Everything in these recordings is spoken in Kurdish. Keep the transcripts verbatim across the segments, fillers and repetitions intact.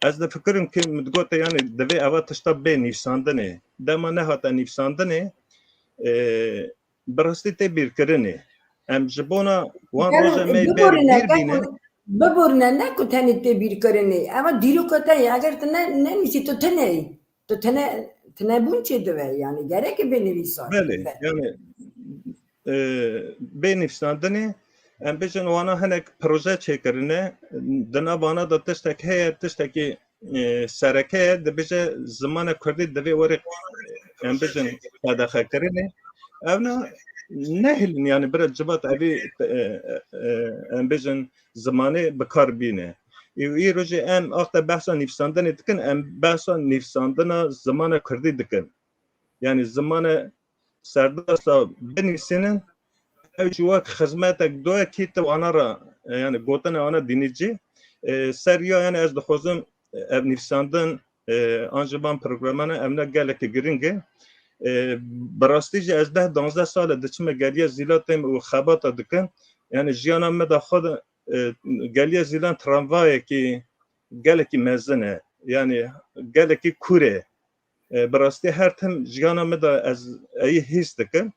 Ez difikirim ki min digote, yani divê eva tişta bê nivîsandinê. Dema nehate nivîsandinê, e, bi rastî tê bîrkirinê. Em ji bona wan roja me bê bîr bînin. Biborine, ne ku tenê tê bîrkirinê. Eva dîroka te ye. Eger tu ne, nenivîsî, tu tune yî. Tu tune, tunebûn çê dibe, yani gerek bê nivîsar. Belê, yani, e, bê nivîsandinê, em bêjin wana hinek proje çêkirine, di nav wana de tiştek heye, tiştekî, e, sereke ye, dibêje zimanê kurdî divê were, em bêjin, qedexekirinê. Evna nehêlin, yani bira civat evî, e, e, e, em bêjin zimanê bi kar bîne. Û îro jî em axte behsa nivîsandinê dikin, em behsa nivîsandina zimana kurdî dikin. Yani zimane serdasta binivîsînin, ew jî wek xizmetek doyekî tu wana re, e, yani gotina wana dînî cî, e, ser ya, yani ez dixwazim, e, ev nivîsandin, e, an jî van programane, ev ne gelekî giring e. E, bi rastî jî ez deh danzdeh sal e diçime Geliya Zîla têm û xebata dikim. Yani jiyana me de xwe de, e, Geliya Zîlan tramvayekî gelekî mezin e. Yani gelekî kûr e. E, bi rastî her tim jiyana me de ez eyî hîs dikim.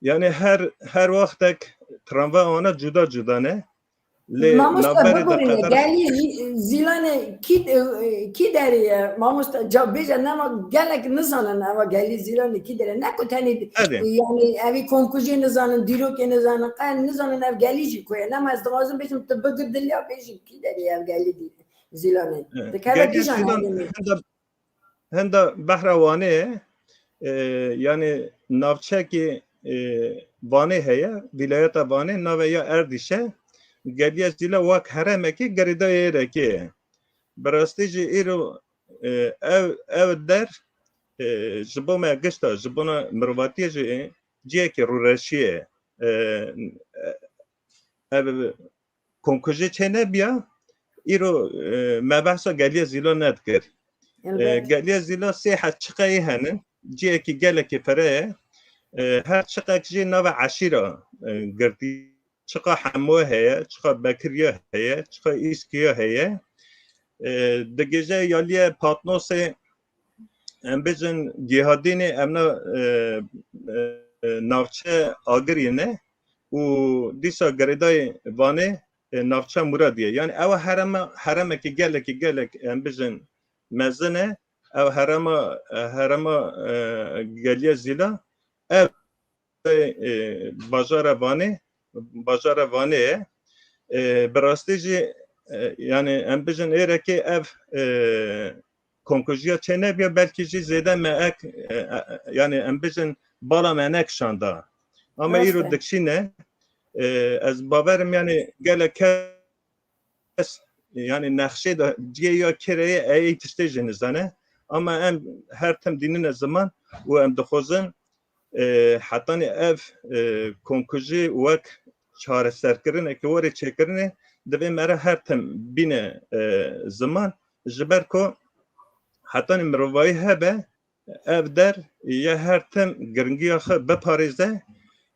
Yani her, her wextek tramvaya wana cuda cuda ne. Lê Mamoste, navberê de biborîne, qedexek- Gelî Zî-, Zîlanê kî, e, kî derê ye? Mamoste, ca bêje, nema gelek nizanin eva Gelî Zîlanê kî derê. Ne ku tenê, Erê. e, yani evî komkujê nizanin, dîrokê nizanin, qe nizanin ev Gelî jî ku ye. Nema ez dixwazim bêjim, tu bigir diliya bêjî kî derê ye ev Gelî Zîlanê. E, Dikeve Gelî kîjan Zîlan hemî? henda, henda behra Wanê ye. E, yani navçekê, e, Wanê heye, vîlayeta Wanê, navê ya Erdîş e. Geliya Zîla wek heremekî girêdayê êrekê ye. Bi rastî jî îro, e, ev, ev der, e, ji bo me gişta, ji bona mirovatiyê jî, e, cihekî rûreşiyê ye. E, ev komkujî çê nebiya, îro, e, me behsa Geliya Zîla nedikir. E, Elbet. Geliya Zîla sê het çiqeyî henin, cihekî gelekî fireh e. E, her çiqek jî nava eşîra, e, girtî. Çiqa Hemo heye, çiqa Bekiriya heye, çiqa Îskiya heye. E, digêje yaliye Patnosê, em bêjin Gêhadînê, em na, e, e, navçe Agiriyê ne û dîsa girêdayê Vanê, e, navçe Muradiye. Yani ew herema, heremekî gelekî gelek, em bêjin, mezin e. Ew herema, e, herema, e, Geliya Zîla, ev, e, bajara Vanê, bajara Vanê ye. E, bi rastî jî, e, yani em bêjin êrekê ev, e, komkujiya çê nebiya, belkî jî zêde me ek, e, e, yani em bêjin bala me nekişanda. Ama Rast îro e. dikşîne, e, ez bawerim yani gelek kes, yani nexşê de cihê ya kê re ye, ey tiştê jî nizane. Ama em her tim dînine ziman û em dixwazin, e, hetanî ev, e, komkujî wek çareserkirineke were çêkirinê, divê me re her tim bîne, e, ziman. Ji ber ku hetanî mirovayî hebe, ev der ye her tim giringiya xwe biparêze.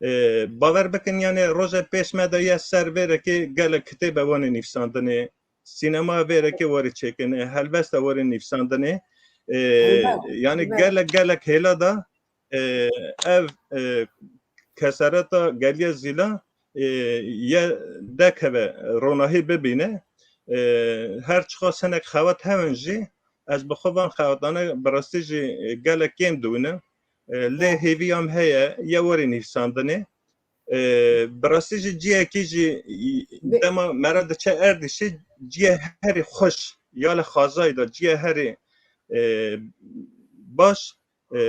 E, bawer bikin, yani roje pêş me de ye ser vêrekê gelek kitêbe were nivîsandinê, sînema vêrekê were çêkirinê, helbeste were nivîsandinê. E, Elbet, yani elbet. gelek, gelek hêla da, e, ev, e, kesereta Geliya Zîla, e, ye dekeve ronahî bibîne. E, her çiqas hinek xewet hewin jî, ez bi xwe van xewetane bi rastî jî, e, gelek kêm diwînim. E, lê hêviya me heye, ye were nivîsandinê. E, bi rastî jî cihekî jî, Bi- dema me re diçe Erdîşê, cihê herî xweş, ya li Xazayê de cihê herî, e, baş, e,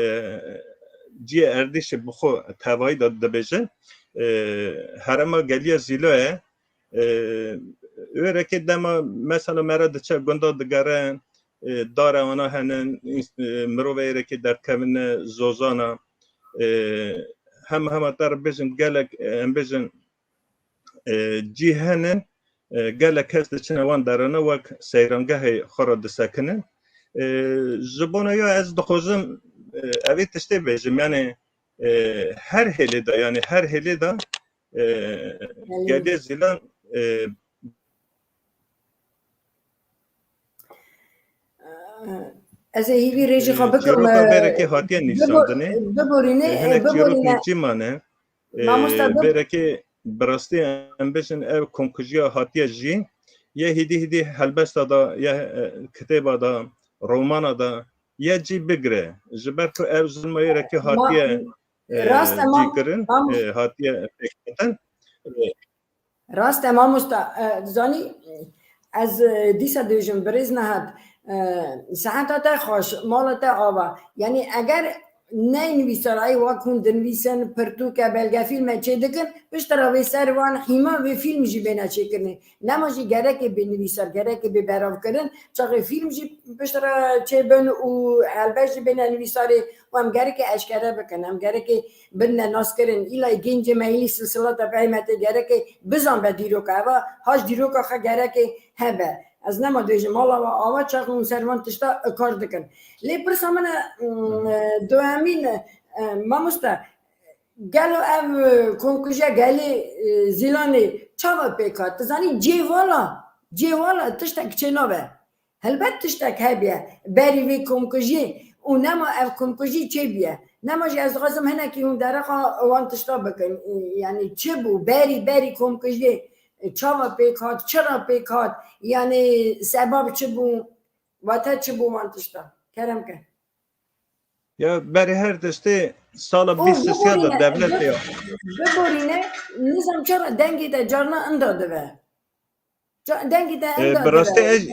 cihê Erdîşê bi xwe tevayî de dibêje. E, herema Geliya Zîla ye. E, wêrekê dema mesela me re diçe gunda digere, e, dare wana henin, ins-, e, mirovê êrekê derdikevine zozana. E, hema hema te re bêjin gelek, e, em bêjin, e, cî henin, e, gelek kes diçine wan derene wek seyrangehê xwe re disekinin. E, ji bona ya ez dixwazim, e, evî tiştê bêjim, yani, e, her hêlê de, yani her hêlê de, e, Gelê Zîlan, e, Ez ê hîvî rêjî xwe bikim. Çîroka vêrekê hatiye nîşandinê. Biborîne, hinek çîrok nîvçî mane. Mamosta, vêrekê bi rastî em bêjin ev komkujiya hatiye jî, yê hîdî hîdî helbesta da, yê kitêba da, romana da, yê cî bigire. Ji ber ku ev zilma wêrekê hatiye cî kirin, hatiye pêkhatin. Rast e mamosta, e, dizanî, ez, e, dîsa dibêjim, birêz Nehat, e, seheta te xweş, mala te ava. Yanî eger neyê nivîsarayê wek hûn dinivîsin, pirtûk e, belgefîlm e çêdikin, piştre vê ser van hîma vê fîlm jî bêne çêkirinê. Nema jî gerekê bê nivîsar, gerekê bê beravkirin, çaxê fîlm jî piştre çêbin û helbet jî bêne nivîsarê û em gerekê eşkere bikin, em gerekê bidine naskirin. Îlayê gencê me hîlî silsila te peymetê gereke bizanbe dîroka eva, haş dîroka xwe gereke hebe. Ez nema dibêjim, mala we ava çax hûn ser van tişta kar dikin. Lê pirsa min e, mm, e, duhemîn, e, mamoste, gelo ev, e, komkujiya gelê, e, Zîlanê çawa pêk hat? Tu zanî cêwala, cêwala tiştek çênabe. Helbet tiştek hebiye berî vê komkujiyê û nema ev komkujî çêbiye. Nema jî ez dixwazim hinekî hûn dereqa wan tişta bikin. Yanî çi bû berî, berî komkujiyê, çawa pêk hat, çira pêk hat, yanî sebab çi bû, wate çi bû wan tişta? Kerem ke. Ya berî her tiştê sala bîst sisiya de dewletê ya. Biborîne, nizam çira dengê te carna inda dive. Ca-, dengê te inda dive. Bi rastî ez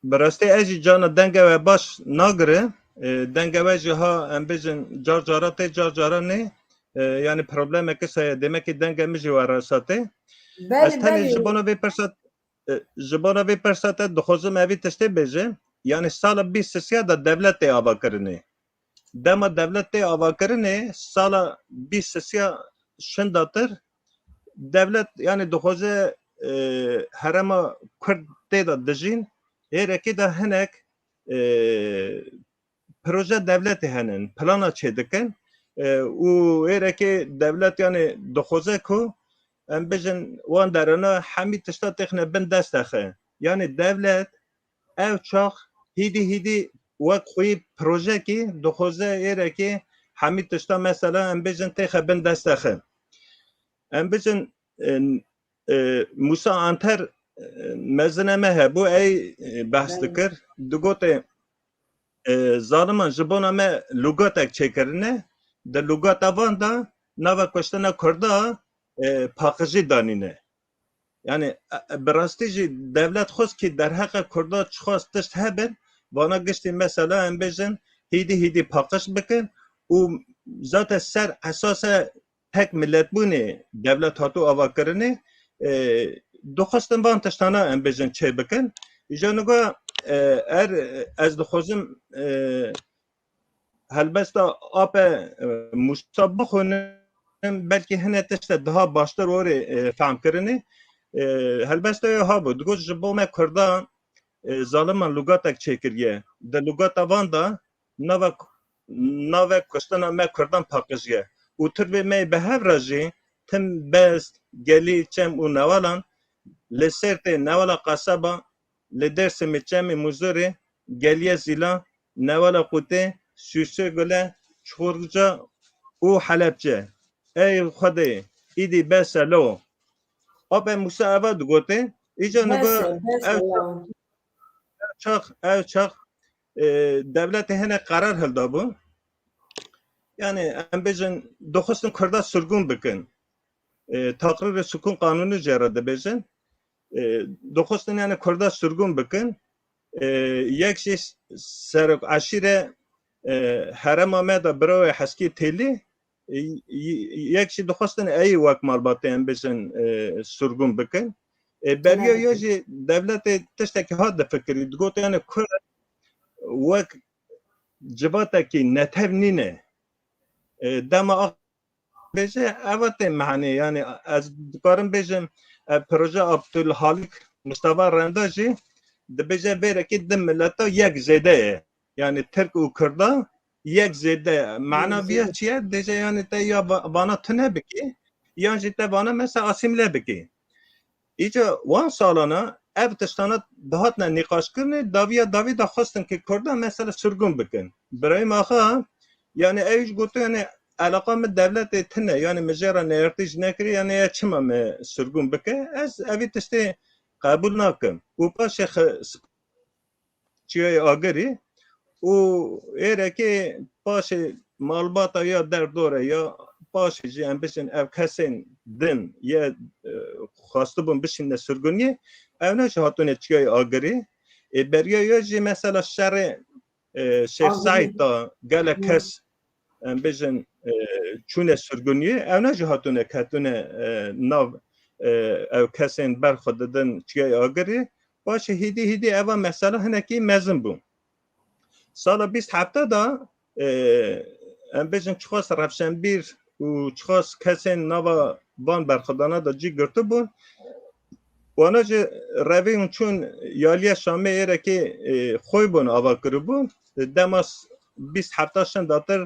Bi rastî ez jî cana denge we baş nagire. E, denge we jî ha em bêjin car cara tê, car cara nê. E, yanî problemeke saye, demekî denge min jî we rasa tê. Belê, ez tenê belê. Ji bona vê pirsa, e, ji bona vê pirsa te dixwazim evî tiştê bêje. Yanî sala bîst sisiya de dewlet tê avakirinê. Dema dewlet tê avakirinê, sala bîst sisiya şindatir, dewlet, yanî dixwaze, e, herêma Kurd tê de dijîn, êrekê de hinek, e, proje dewletê henin, plana çêdikin, e, û êrekê dewlet, yanî dixwaze ku em bijin wan derana hemî tişta têxine bin destexe. Yanî dewlet ev çax hîdî hîdî wek xwî projekî dixwaze êrekê hemî tişta mesela em bêjin têxe bin destexe. Em bêjin, e, e, Musa Anter, e, mezine me hebû, ey, e, behs dikir. Digotê, e, zaliman ji bona me lûgatek çêkirine, di lûgata van de nava kuştina Kurda, e, paqijî danîne. Yanî, e, e, bi rastî jî dewlet xwest kî derheqê Kurda çiqas tişt hebin, vana giştî mesela em bêjin hîdî hîdî paqij bikin û zaten ser esase tek miletbûnê dewlet hatû avakirinê, e, dixwestin van tiştana em bêjin çê bikin. Îja niga, e, er, ez dixwazim, e, helbesta ape, e, Musa bixwînim, belkî hine tişte daha baştir orê, e, fehm kirinê. E, helbesta wê ha bû. Digot ji bo me Kurdan, e, zaliman lûgatek çêkiriye. Di lûgata van de nava, nave kuştina me Kurdan paqijiye. Û tirvê me bi hev re jî tim best, gelî, çem û newalan li Sêrtê, newala Qasaba, li Dêrsimê, çemê Muzurê, geliyê Zîlan, newala Qûtê, Sûsê Gule, Çuxurca û Helepçe. Ey Xwedê, îdî bes e lo. Ape Musa eva digotê, îca niga ev çax, ev çax, e, dewletê hinek qerar hildabû. Yanî em bêjin, dixwestin Kurda sirgûn bikin. E, taqrîrê sukûn qanûnî jê re dibêjin. E, dixwestin, yanî, Kurda sirgûn bikin. E, yek jî serok eşîre, e, herêma me de bira wê Heskî Têlî, e, y-, yek jî dixwestin ey wek malbatê em bêjin, e, sirgûn bikin. E, beriya yo jî dewletê tiştekî hat difikirî. Digot, yanî, Kurd wek civatekî netew nîne. E, dema bêje, eva tê mehanê. Yanî ez dikarim bêjim, ev proje Abdulhalik Mustafa Renda jî dibêje vêrekê di mileta yek zêde ye. Yanî Tirk û Kurda yek zêde ye. Mana viya çi ye? Dêje yanî te ya va-, vana tune bikî, yan jî te vana mesela asîmle bikî. Îca wan salana ev tiştana dihatine nîqaşkirinê, dawiya dawî de xwestin ki Kurdan mesela sirgûn bikin. Birahîm Axa, yani ew jî gotiye, yani eleqa min dewletê tine, yani min jê re neyartî jî nekiriye, yani ya çima min sirgûn bike? Ez evî tiştê qebûl nakim. Û paşê xi-, Çiyayê Agirî û êrekê paşê malbata ya derdor e ya paşê jî em bijin ev kesên din ye, e, xwestibûn bişîne sirgûniyê, ewna jî hatûne Çiyayê Agirî. Ê beriya ya jî mesela şerê, e, Şêx Agirî. Seîd da gelek Hı. kes em bijin, e, çûne sirgûniyê, ewna jî hatûne ketûne, e, nav, e, ew kesên ber xwe didin Çiyayê Agirî. Paşê hîdî hîdî eva mesela hinekî mezin bû. Sala bîst hefta de, e, em bijin çiqas rewşenbîr û çiqas kesên nava van berxwedana de cî girtibûn. Wana jî revî hûn çûn yaliya Şamê êrekê, e, xwe bûn ava kiribûn. Dema s-, bîst hefta şin datir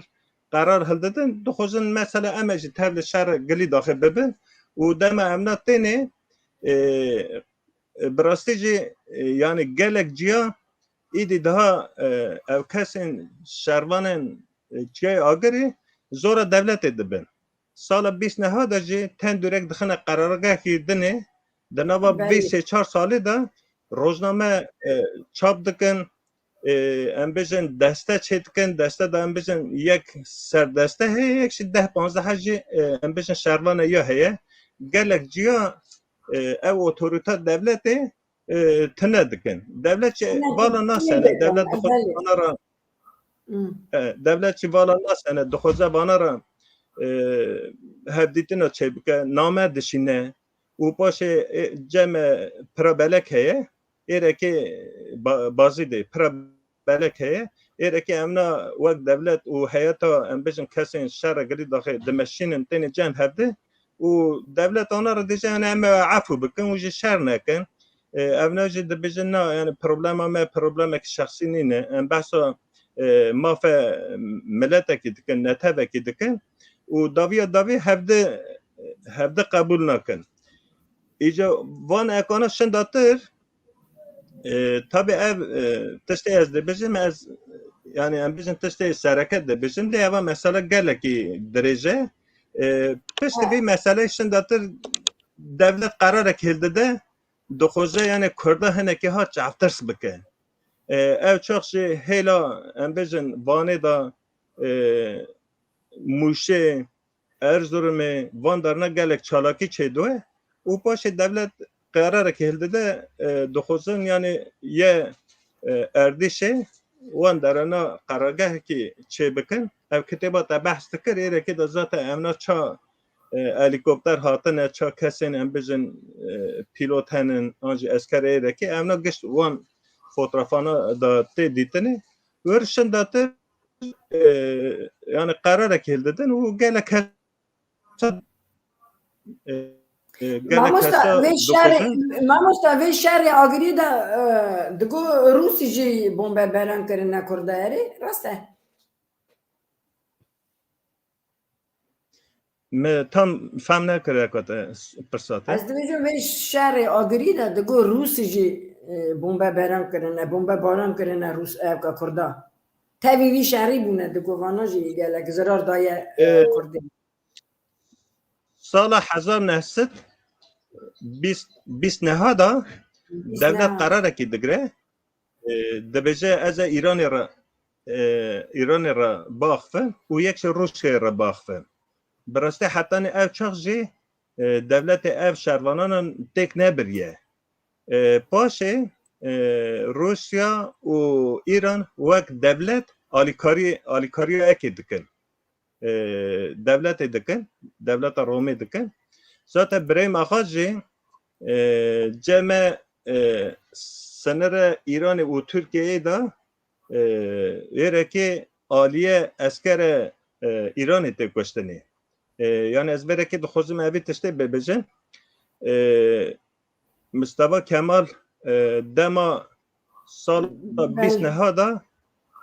qerar hildidin. Dixwazin mesela em e jî tev li şer gilî daxê bibin. Û dema em na tênê, e, e, bi rastî jî, e, yani gelek ciya îdî daha, e, ev kesên şervanên, e, Çiyayê Agirî zora dewletê dibin. Sala bîst neha de jî tendurek dixine qerargehekî dinê, di nava Belê. bîst sê çar salî de rojname, e, çap dikin, e, em bijin deste çê dikin, deste de em bijin yek serdeste heye, yek jî deh panzdeh jî, e, em bijin şervane ya heye. Gelek ciya, e, ev otorîte dewletê, e, tine dikin. Dewlet jî Tine vala dikin, nasene, tine dewlet dikin, dixwaze belê. vana re, Hmm. e, dewlet jî vala nasene, dixwaze vana re, e, hevdîtina çêbike, name dişîne û paşê, e, cem e, pira belek heye, êrekê ba-, bazî de pira belek heye. Êrekê em na wek dewlet û heyeta, em bijin kesên şer re gilî daxê dimeşînin, tênê cem hevdi û dewlet ana re dije, yani em ê efû bikin û jî şer nekin. E, ev ne jî dibijin na, yani problema me problemek şexsî nîne. Em behsa, e, mafe miletekî dikin, netewekî dikin û dawiya dawî hevdi, hevdi qebûl nakin. Îca van ekana şindatir, e, tabi ev, e, tiştê ez dibêjim, ez, yani em bijin tiştê sereke dibêjim, lê eva mesela gelekî dirêj e. E, piştî Ha. vê meseleyê şindatir dewlet qerarek hildide, dixwaze yani Kurda hinekî ha çavtirs bike. E, ev çax jî hêla, em bijin, Vanê de, e, Mûşê, Erzurumê, van derna gelek çalakî çêdiwe û paşê dewlet qerarek hildide, e, dixwazin, yani, yê, e, erdîşê wan derena qerargehekî çêbikin. Ev kitêba te behs dikir, êrekê de zaten evna ça, e, helîkopter hatine, ça kesên, em bijin, e, pîlot henin, an jî esker êrekê, evna gişt wan fotrafana de tê dîtinê. Wir şindatir, e, yani qerarek hildidin û gelek kes, e, e, gelek Mamosta, kes vê şerê, dixwazin. Mamosta, vê şerê Agirî de, e, digo Rûsî jî bombebaran kirine Kurda erê, rast e? Me tam fehm nekiriye ku te s-, pirsa te. Ez dibêjim vê şerê Agirî de digo Rûsî jî, e, bombebaran kirine, bombebaran kirine Rûs, evka Kurda. Tevî vî şerî bûne, digo vana jî gelek zirar daye, e, E, Kurdê. Sala hezar neh sed bîst, bîst neha de Bîst dewlet neha. qerarekî digre. E, dibêje ez ê Îranê re, e, Îranê re biaxivim û yek jî Rûsyayê re biaxivim. Bi rastî hetanî ev çax jî, e, dewletê ev şervananan têk nebiriye. E, paşê, e, Rûsya û Îran wek dewlet alîkarî-, alîkariya yekê dikin. E, dewletê dikin, dewleta Romê dikin. Zaten Birahîm Axa jî, e, cem e, e, sinire Îranê û Tirkiyeyê de, e, êrekê aliyê eskere, e, Îranê tê kuştinê. E, yani ez vêrekê dixwazim evî tiştê bibêjim. E, Mistefa Kemal, e, dema sala Belê. bîst neha de,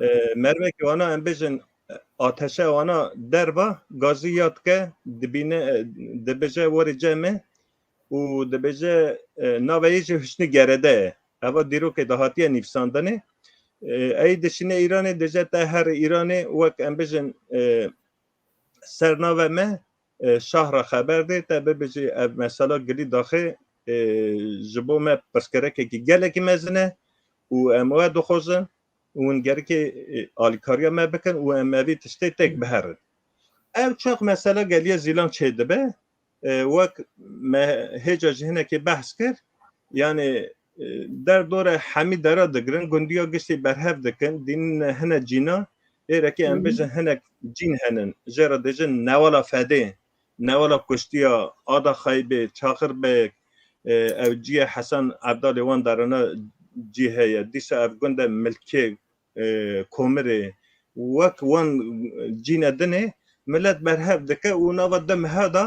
e, mervekî wana em bêjin, e, ateşe wana derva, gazî ya dike, dibîne, e, dibêje werê cem e. û dibêje, e, navê yê jî Husnî Gerede ye. Eva dîrokê de hatiye nivîsandinê. E, ey dişîne Îranê, dêje te here Îranê, wek em bêjin, e, ser navê me, e, şah re xeber dê, te bibêjî ev mesela gilî daxê, e, ji bo me pirsgirêkekî gelekî mezin e û em we dixwazin û hûn gerikê, e, alîkariya me bikin û em evî tiştê têk biherin. Ev çax mesela Geliyê Zîlan çêdibe, e, wek me hêca jî hinekê behs kir, yanî, e, derdore hemî dera digirin, gundiya giştî berhev dikin, dînin hine cîna, êrekê em Hı hı. bêjin hinek cîn henin, jê re dêjin Newala Fedê, Newala Kuştiya, Ada Xeybê, Çaxir Beg, e, ew cî ye Hesen Evdalê wan derine cî heye. Dîsa ev gund e Milkê, e, Komirê, wek wan cîne dinê milet berhev dike û nava du meha de,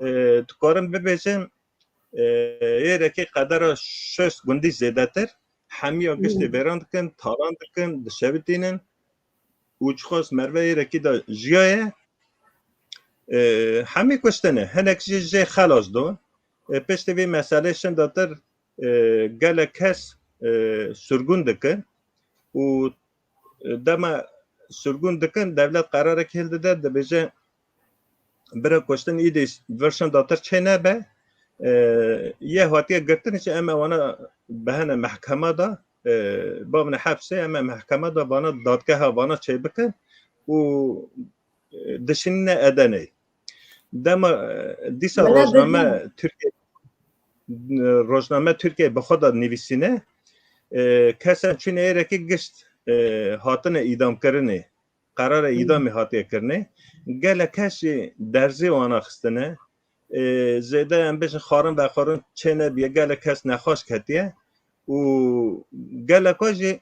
e, dikarin bibêjin, e, êrekê qedera şêst gundî zêdetir, hemiya giştê Hmm. vêran dikin, talan dikin, dişevitînin û çiqas merve êrekî de jiyaye, e, hemî kuştine. Hinek jî jê xelas don. E, piştî vê meselê şindatir, e, gelek kes, e, sirgûn dikin û, e, dema sirgûn dikin, dewlet qerarek hildide, dibêje bira kuştin îdî vir şindatir çê nebe. E, yê hatiye girtin jî em ê wana bihene mehkema de, e, bavne hepsê, em ê mehkema de vana dadgeha vana çê bikin û, e, dişînine Edeneyê. Dema, e, dîsa Wele rojname dibîn. Tirkiye, e, rojname Tirkiye bi xwe de nivîsîne, e, kesên çûne êrekê gişt, e, hatine îdamkirinê, qerara Hmm. îdamê hatiye kirinê. Gelek kes jî derzê wana xistine. E, zêde em bêjin xwarin vexwarin çê nebiye, gelek kes nexweş ketiye û geleka jî,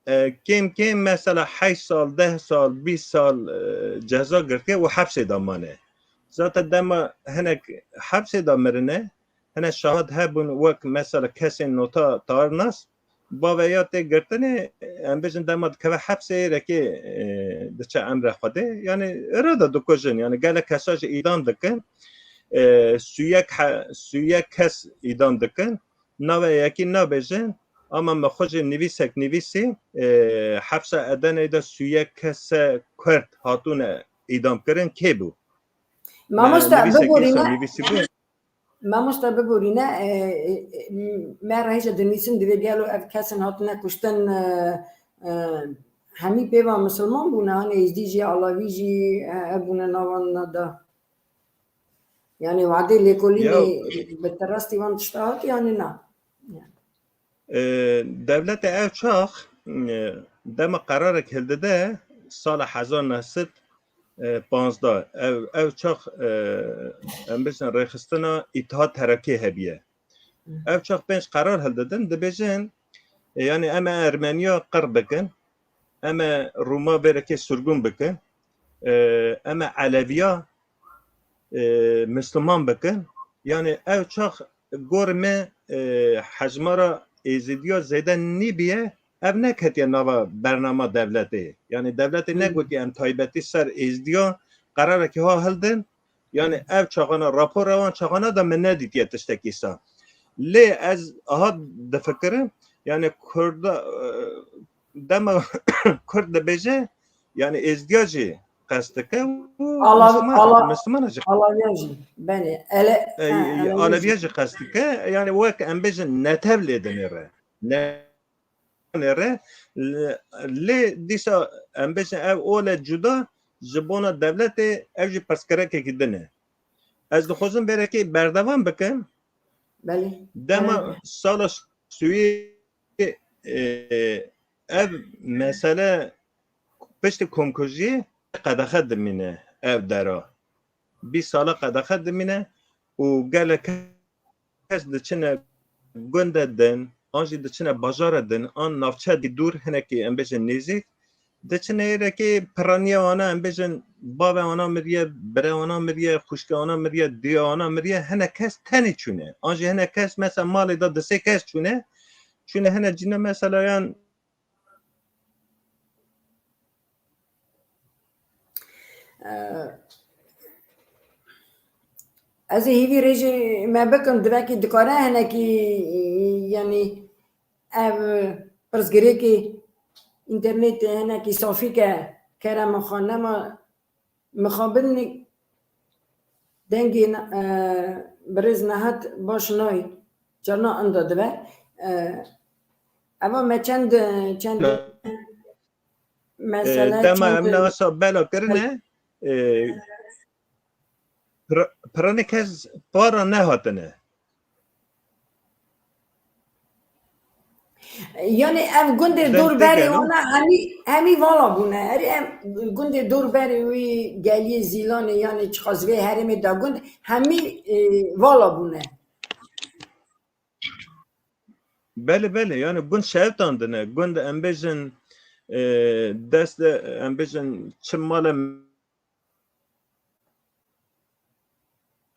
e, kêm kêm mesela heşt sal, deh sal, bîst sal, e, ceza girtiye û hepsê de mane. Zaten dema hinek hepsê de mirine, hinek şahid hebûn, wek mesela kesên nota Tahir Nas, bavê ya tê girtinê, em bêjin dema dikeve hepsê êrekê, e, diçe emre Xwedê. Yani îro de dikujin, yani gelek kesa jî îdam dikin. E, sûyek he-, sûyek kes îdam dikin. Navê yekî nabêjin, ama me xwe jî nivîsek nivîsî, e, hepsa Edeneyê de sûyek kese Kurd hatûne îdam kirin, kê bû? Me Mamoste, nivîsek biborîne, dîsa nivîsî bû. Mamoste, biborîne, e, e, me re hêja dinivîsin, divê gelo ev kesên hatine kuştin, e, e, hemî pê ve misilman bûne, hanê êzdî jî, alawî jî, e, hebûne navan de. Yani wadê lêkolînê Ya. Bi te rastî van tişta hat yani na? Yani. E, dewlete ev çax, e, dema qerarek hildide sala hezar neh sed û panzdeh, ev, ev çax, e, em bêjin rêxistina Îtihad Terakî hebiye. Hı. Ev çax pênc qerar hildidin, dibêjin, e, yani em ê Ermeniya qir bikin, em ê Rûma vêrekê sirgûn bikin, e, em ê Eleviya, e, Misliman bikin. Yani ev çax gor me, e, hejmara Êzidiya zêde nîbiye, ev neketiye nava bernama dewletê. Yani dewletê Hmm. negotiye em taybetî ser Êzidiya qerarekî ha hildin. Yani ev çaxana, rapora wan çaxana da min nedîtiye tiştekî sa. Lê ez aha difikirim, yani Kurda, e, dema Kurd dibêje, yani Êzdiya jî qest dike û Ala-, Misliman-, Ala-, Mislimana jî Alaviya jî, belê. Ele-, E, ha, e, Eleviya Alaviya jî. Jî qest dike, yani wek em bêjin netev lê dinêre. Ne-, nêre, lê, lê dîsa em bêjin ev ole cuda ji bona dewletê ev jî pirsgirêkekî din e. Ez dixwazim vêrekê berdewam bikim. Belê. Dema Belê. sala sûyê, e, ev mesele piştî komkujiyê qedexe dimîne ev dera. Bîst sala qedexe dimîne û gelek kes diçine gunde din, an jî diçine bajara din, an navçe dî dûr hinekî em bêjin nêzîk, diçine êrekê piraniya wana, em bêjin bavê wana miriye, bire wana miriye, xwişke wana miriye, diya wana miriye, hinek kes tenê çûne. An jî hinek kes mesela malê de di sê kes çûne, çûne hinek cîne mesela yan Ee, Ez ê hîvî rêjê me bikim, divekî dikare hinekî, yanî ev pirsgirêkê înternetê hinekî safî ke kerema xwe nema mixabin dengê ne-, e, birêz nehat baş nayê. Carna inda dibe. E, eva me çend, çend E, mesele, dema çend em ne wisa bela kirine, e, pir-, piranê kes para nehatine. Yanî ev gundê Deng dor berê têkeno. Wana hemî, hemî vala bûne. Erê em gundê dor berê wî geliyê Zîlanê, yanî çiqas vê herêmê da gund, hemî, e, vala bûne. Belê, belê, yani gund şewitandine, gund em bêjin, e, dest de, em bêjin çi male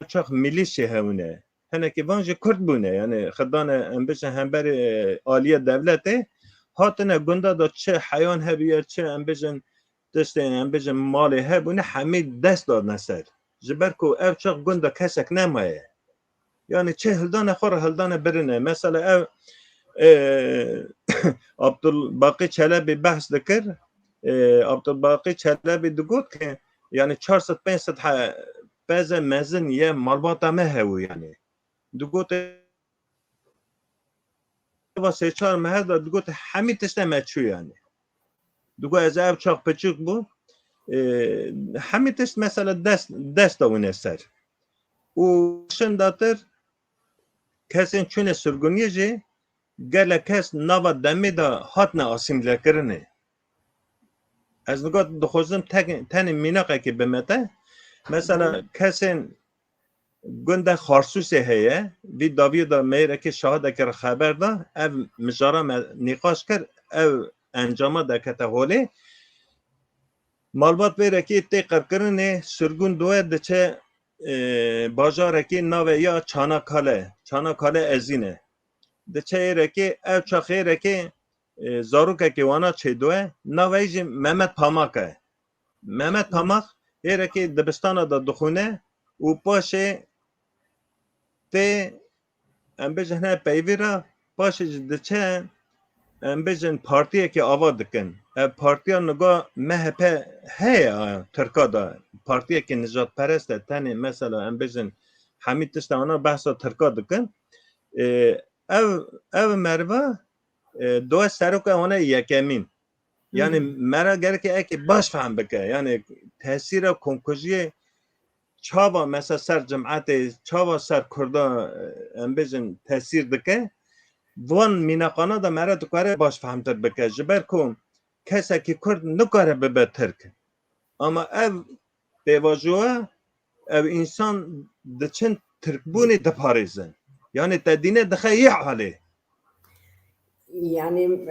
çax milîşê hewine. Hinekî van jî Kurd bûne, yani xidane em bêjin hemberî, e, aliyê dewletê hatine gunda da çi heyan hebûye, çi em bêjin tiştê em bêjin malê hebûne hemî dest dadine ser. Ji ber ku ev çax gunda kesek nemaye. Yani çi hildane xwe re hildane birine. Mesela ev, e, Abdulbaqî Çelebî behs dikir. E, Abdulbaqî Çelebî digot ki yani çar sed pênc sed he-, peze mezin ye malbata me hebû yani. Digot va sê çar mehe de digot hemî tiştê me çû yani. Digot ez ev çax piçûk bû. E, hemî tişt mesela dest, dest da wine ser. Û şindatir kesên çûne sirguniyê jî gelek kes nava demê de hatine asîmlekirinê. Ez niha dixwazim tek-, tenê mînaqekê bime te. Mesela kesên gunda Xarsûsê heye, vî dawiyê de mêrekê şahidekê re xeber da, ev mijara me nîqaş kir, ev encama dekete holê. Malbat vêrekê tê qirkirinê, sirgûn doye diçe, e, bajarekê navê ya Çanakkale, Çanakkale Ezîne. Diçe êrekê, ev çax êrekê, e, zarokekê wana çêdoye, navê jî Mehmet Pamak e. Mehmet Pamak êrekê dibistana de dixwîne û paşê tê, em bêjin hine peyvî re, paşê jî diçe, em bêjin partiyekê ava dikin. Ev partiya niha M H P heye, a, Tirka de partiyekê nijadperest e, tenê mesela em bêjin hemî tişta wana behsa Tirka dikin. Ê, ev, ev meriva, e, doye seroka wana yekemîn. Yani Hı hı. Mera gereke eke baş fehm bike. Yani tesîra komkujiyê çava mesela ser cimetê, çava ser Kurda, e, em bêjin tesîr dike. Van mînaqana da mera dikare baş fehmtir bike. Ji ber ku kesekî Kurd nikare bibe Tirk. Ama ev pêvajoya ev însan diçin Tirkbûnê diparêzin. Yani te dîne dixe yê alê. Yani,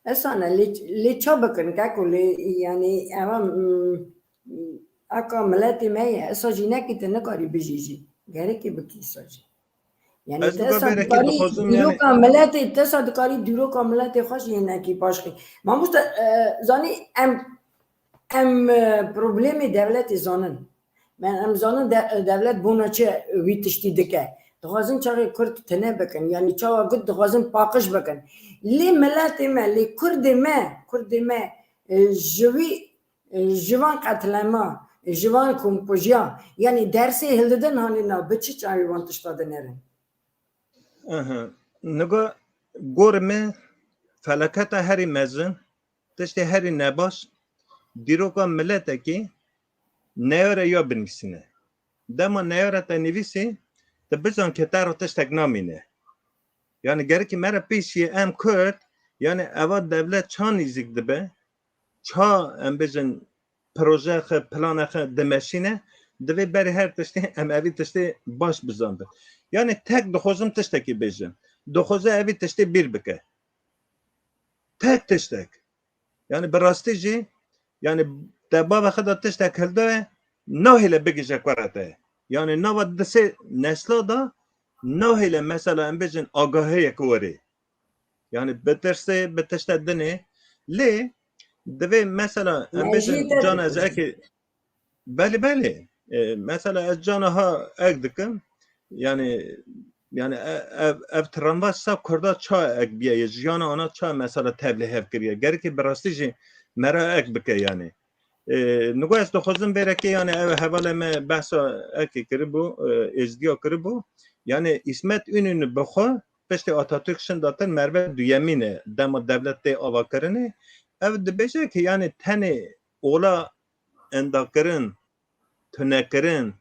esane, lê, lê ça bikin, keko, lê, yani, eva, mm, aka miletê me ye, esa jî nekî te nikarî bijî jî. Gerekê bikî esa jî. Yani, Ez te niha esa bereke dikarî dixwazim, yani dîroka miletê, te esa dikarî dîroka miletê xwe jî hinekî paşxî. Mamoste, e, zanî em, em, e, problemê dewletê zanin. Me, em zanin de-, dewlet bona çi wî tiştî dike. Dixwazin çaxê Kurd tune bikin. Yani çawa got dixwazin paqij bikin. Lê miletê me, lê Kurdê me, Kurdê me, e, ji wî, e, ji van qetlema, ji van komkujiya, yani dersê hildidin hanî na, bi çi çavê wan tişta dinêrin? Aha. Niga gor me felaketa herî mezin, tiştê herî nebaş, dîroka miletekî neyare ya binivîsîne. Dema neyare te nivîsî, tu bizan ke te re tiştek namîne. Yani gerekî me re pêşî em Kurd, yani eva dewlet ça nîzîk dibe, ça em bêjin proje xe, plana xe dimeşîne, divê berê her tiştê em evî tiştê baş bizanbin. Yani tek dixwazim tiştekî bêjim. Dixwaze evî tiştê bîr bike. Tek tiştek. Yani bi rastî jî, yani te bavê xwe de tiştek hildaye, nahêle bigije kure te. Yani nava di sê nesla de nahêle mesela em bêjin agahiyek werê. Yani bitirsê, bi tişte dinê. Lê divê mesela em bêjin can ez eke, belê, belê. E, mesela ez cana ha ek dikim, yani, yani e- ev, ev tramvaj sa Kurda ça ek biye, jiyana ana ça mesela tevlê hev kiriye. Gerekê bi rastî jî mera ek bike yani. E, nigo ez dixwazim vêrekê yani ev hevalê me behsa ekê kiribû, e, êzdiya kiribû. Yani Îsmet Ününü bi xwe piştê Atatürk şindatin merve duyemîn e dema dewlet tê avakirinê. Ev dibêje ki yani tenê ola endakirin, tunekirin,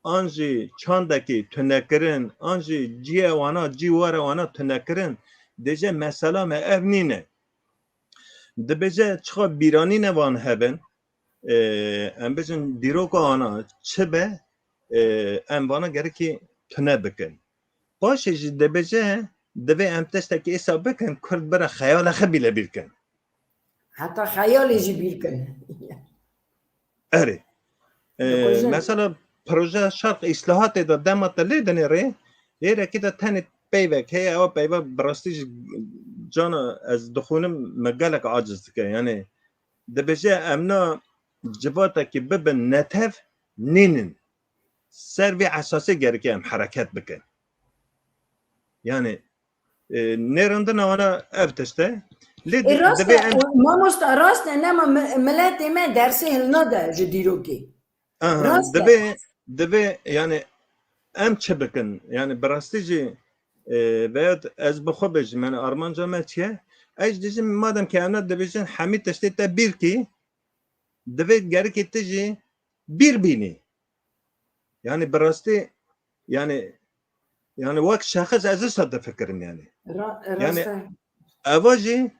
an jî çandekî tunekirin, an jî ciyê wana, cî were wana tunekirin, dêje mesela me ev nîne. Dibêje çiqa bîranîne van hebin, e, em bêjin dîroka wana çi be, e, em vana gerekî tune bikin. Paşê jî dibêje divê em tiştekî êsa bikin, Kurd bira xeyala xwe bîle bîr kin. Heta xeyalê jî bîr kin. Erê. E, Dixwazim- mesela proje şerq îslahatê de dema te lê dinê rê, êrekî de tenê peyvek heye, ew peyva bi rastî ji cana ez dixwînim me gelek aciz dike. Yani dibêje em na civatekî bibin netev nînin. Ser vê esasê gerekê em hereket bikin. Yani e, nêrandina wana ev tişt e. Lê E, rast divê e, em mamosta, rast e, nema mi- miletê me dersê hilnade ji dîrokê. Aha, Rast e. Divê, divê yani em çi bikin? Yani bi rastî jî e, veyahut ez bi xwe bêjim, yani armanca me çi ye? Ez jî dibêjim, madem ki em ne dibêjin hemî tiştê te bîr kî, divê gerekê tu jî bîr bînî. Yani bi rastî yani yani wek şexis ez wisa difikirim yani. Ra- Yani Rast e. Eva jî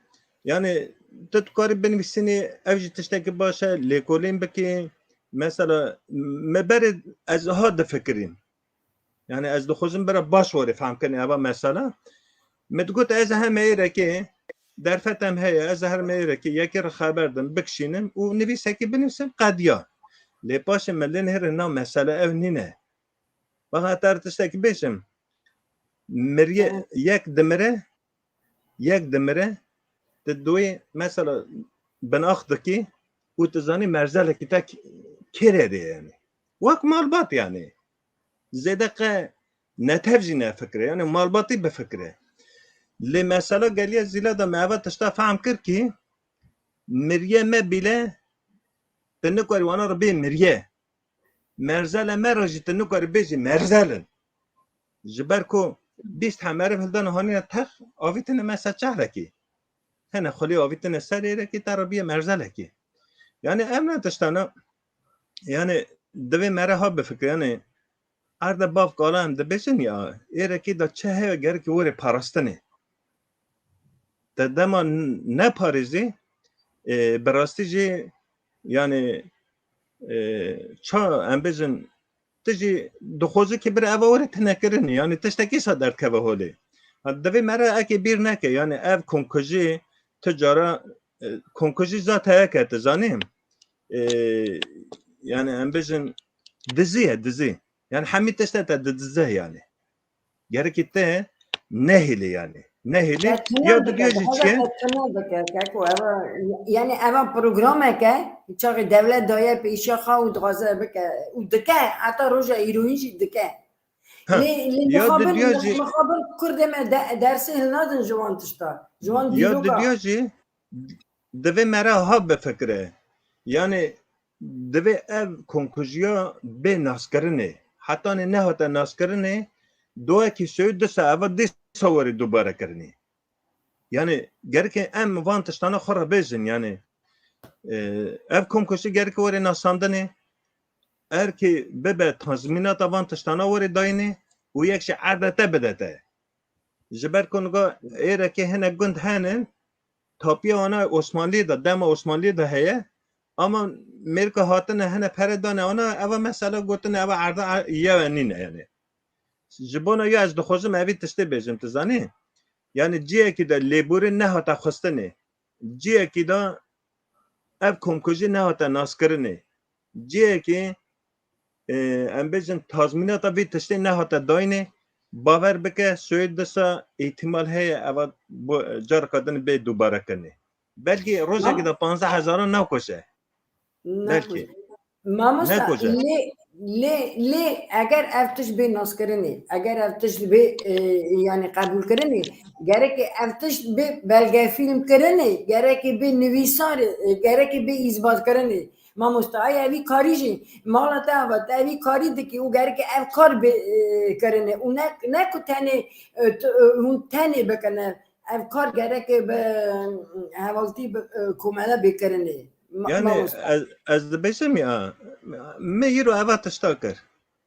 yani tu dikarî binivîsînî, ev jî tiştekî baş e, lêkolîn bikî. Mesela me berê ez ha difikirîm. Yani ez dixwazim bira baş warê fehm kirin eva mesela. Me digot ez heme êrekê derfet em heye, ez her me êrekê yekê re xeber dim, bikişînim û nivîsekî binivîsim qediya. Lê paşê me lê nêrê na mesele ev nîne. Bak heta tiştekî bêjim. Miriye yek dimire, yek dimire, tu duyê mesela binax dikî û tu zanî merzelekî te kêrê de yani. Wek malbat yani. Zêde qe netev jî nefikire. Yani malbatî bifikire. Lê mesela geliye zîla de me eva tişta fehm kir kî miriye me bîle tu nikarî wana re bê miriye. Merzele me re jî tu nikarî bêjî merzel in. Ji ber ku bîst hemeriv hildane hanîne tex, avîtine me ser çehrekî. Hene xulî avîtine ser êrekî te re bîye merzelekî. Yani em ne tiştana, yani divê me re ha bifikire, yani erde bav kala em dibêjin ya, êrekî de çi heye gerekî were parastinê. Te dema neparêzî, e, bi rastî jî yani e, ça em bêjin tu jî dixwazi ki bir eva were tine kirin, yani tiştekî sa derdkeve holê. Ha, divê me re ekê bîr neke, yani ev komkujî tu cara e, komkujî zat heye ke tu zanî, e, yani em bêjin dizî ye, dizî. Yani hemî tişte te didize yani. Gerekî te nehêlî yani. Nehêlî. Ya didiya jî çi ye? Yani eva programeke çaxê dewlet daye pêşiya xwe û dixwaze bike û dike, heta roja îroyîn jî dike. Lê lê mixabin, mixabin kurdê me dersê hilnadin ji wan tişta. Ji wan dîroka. Ya didiya jî divê me re ha bifikire. Yani divê ev komkujiya bê naskirinê. Hetanê nehate naskirinê, doyekî şewî disa eva dîsa werî dubare kirinê. Yani gereke em van tiştana xwe re bêjin, yani e, ev komkujî gereke were nasandinê, erkê bibe tazmînata van tiştana were dayînê û yek jî erde te bide te. Ji ber ku niga êrekê hinek gund henin, tapiya wana Osmanliyê de, dema Osmanliyê de heye, ama mêrka hatine hene pere dane wana, eva mesela gotine eva erda yewe nîne yani. Ji bona ya ez dixwazim evî tiştê bêjim, tu zanî? Yani ciyekî de lêborî nehate xistinê, ciyekî de ev komkujî nehate naskirinê, ciyekî e, em bêjin tazmînata vê tiştê nehate dayînê, bawer bike şoyê disa îhtîmal heye eva careka din bê dubare kirinê. Belkî rojekê de panzdeh hezaran nakoşe. Belkî. Mamosta, lê Lê, lê eger ev tişt bê naskirinê, eger ev tişt bê, e, yani qebûlkirinê, gerekê ev tişt bê belgefîlmkirinê, gerekê bê nivîsarê, e, gerekê bê îzbatkirinê. Mamosta, ay evî karî jî, mala te ava, te evî karî dikî û gerekê ev kar bê, e, kirinê. Û ne, ne ku tenê, e, tu, e, hûn tenê bikine. Ev kar gerekê bi hevaltî, bi, e, komele bê kirinê. Ma-, Yani mamosta. ez, ez dibêjim ya, me îro eva tişta kir.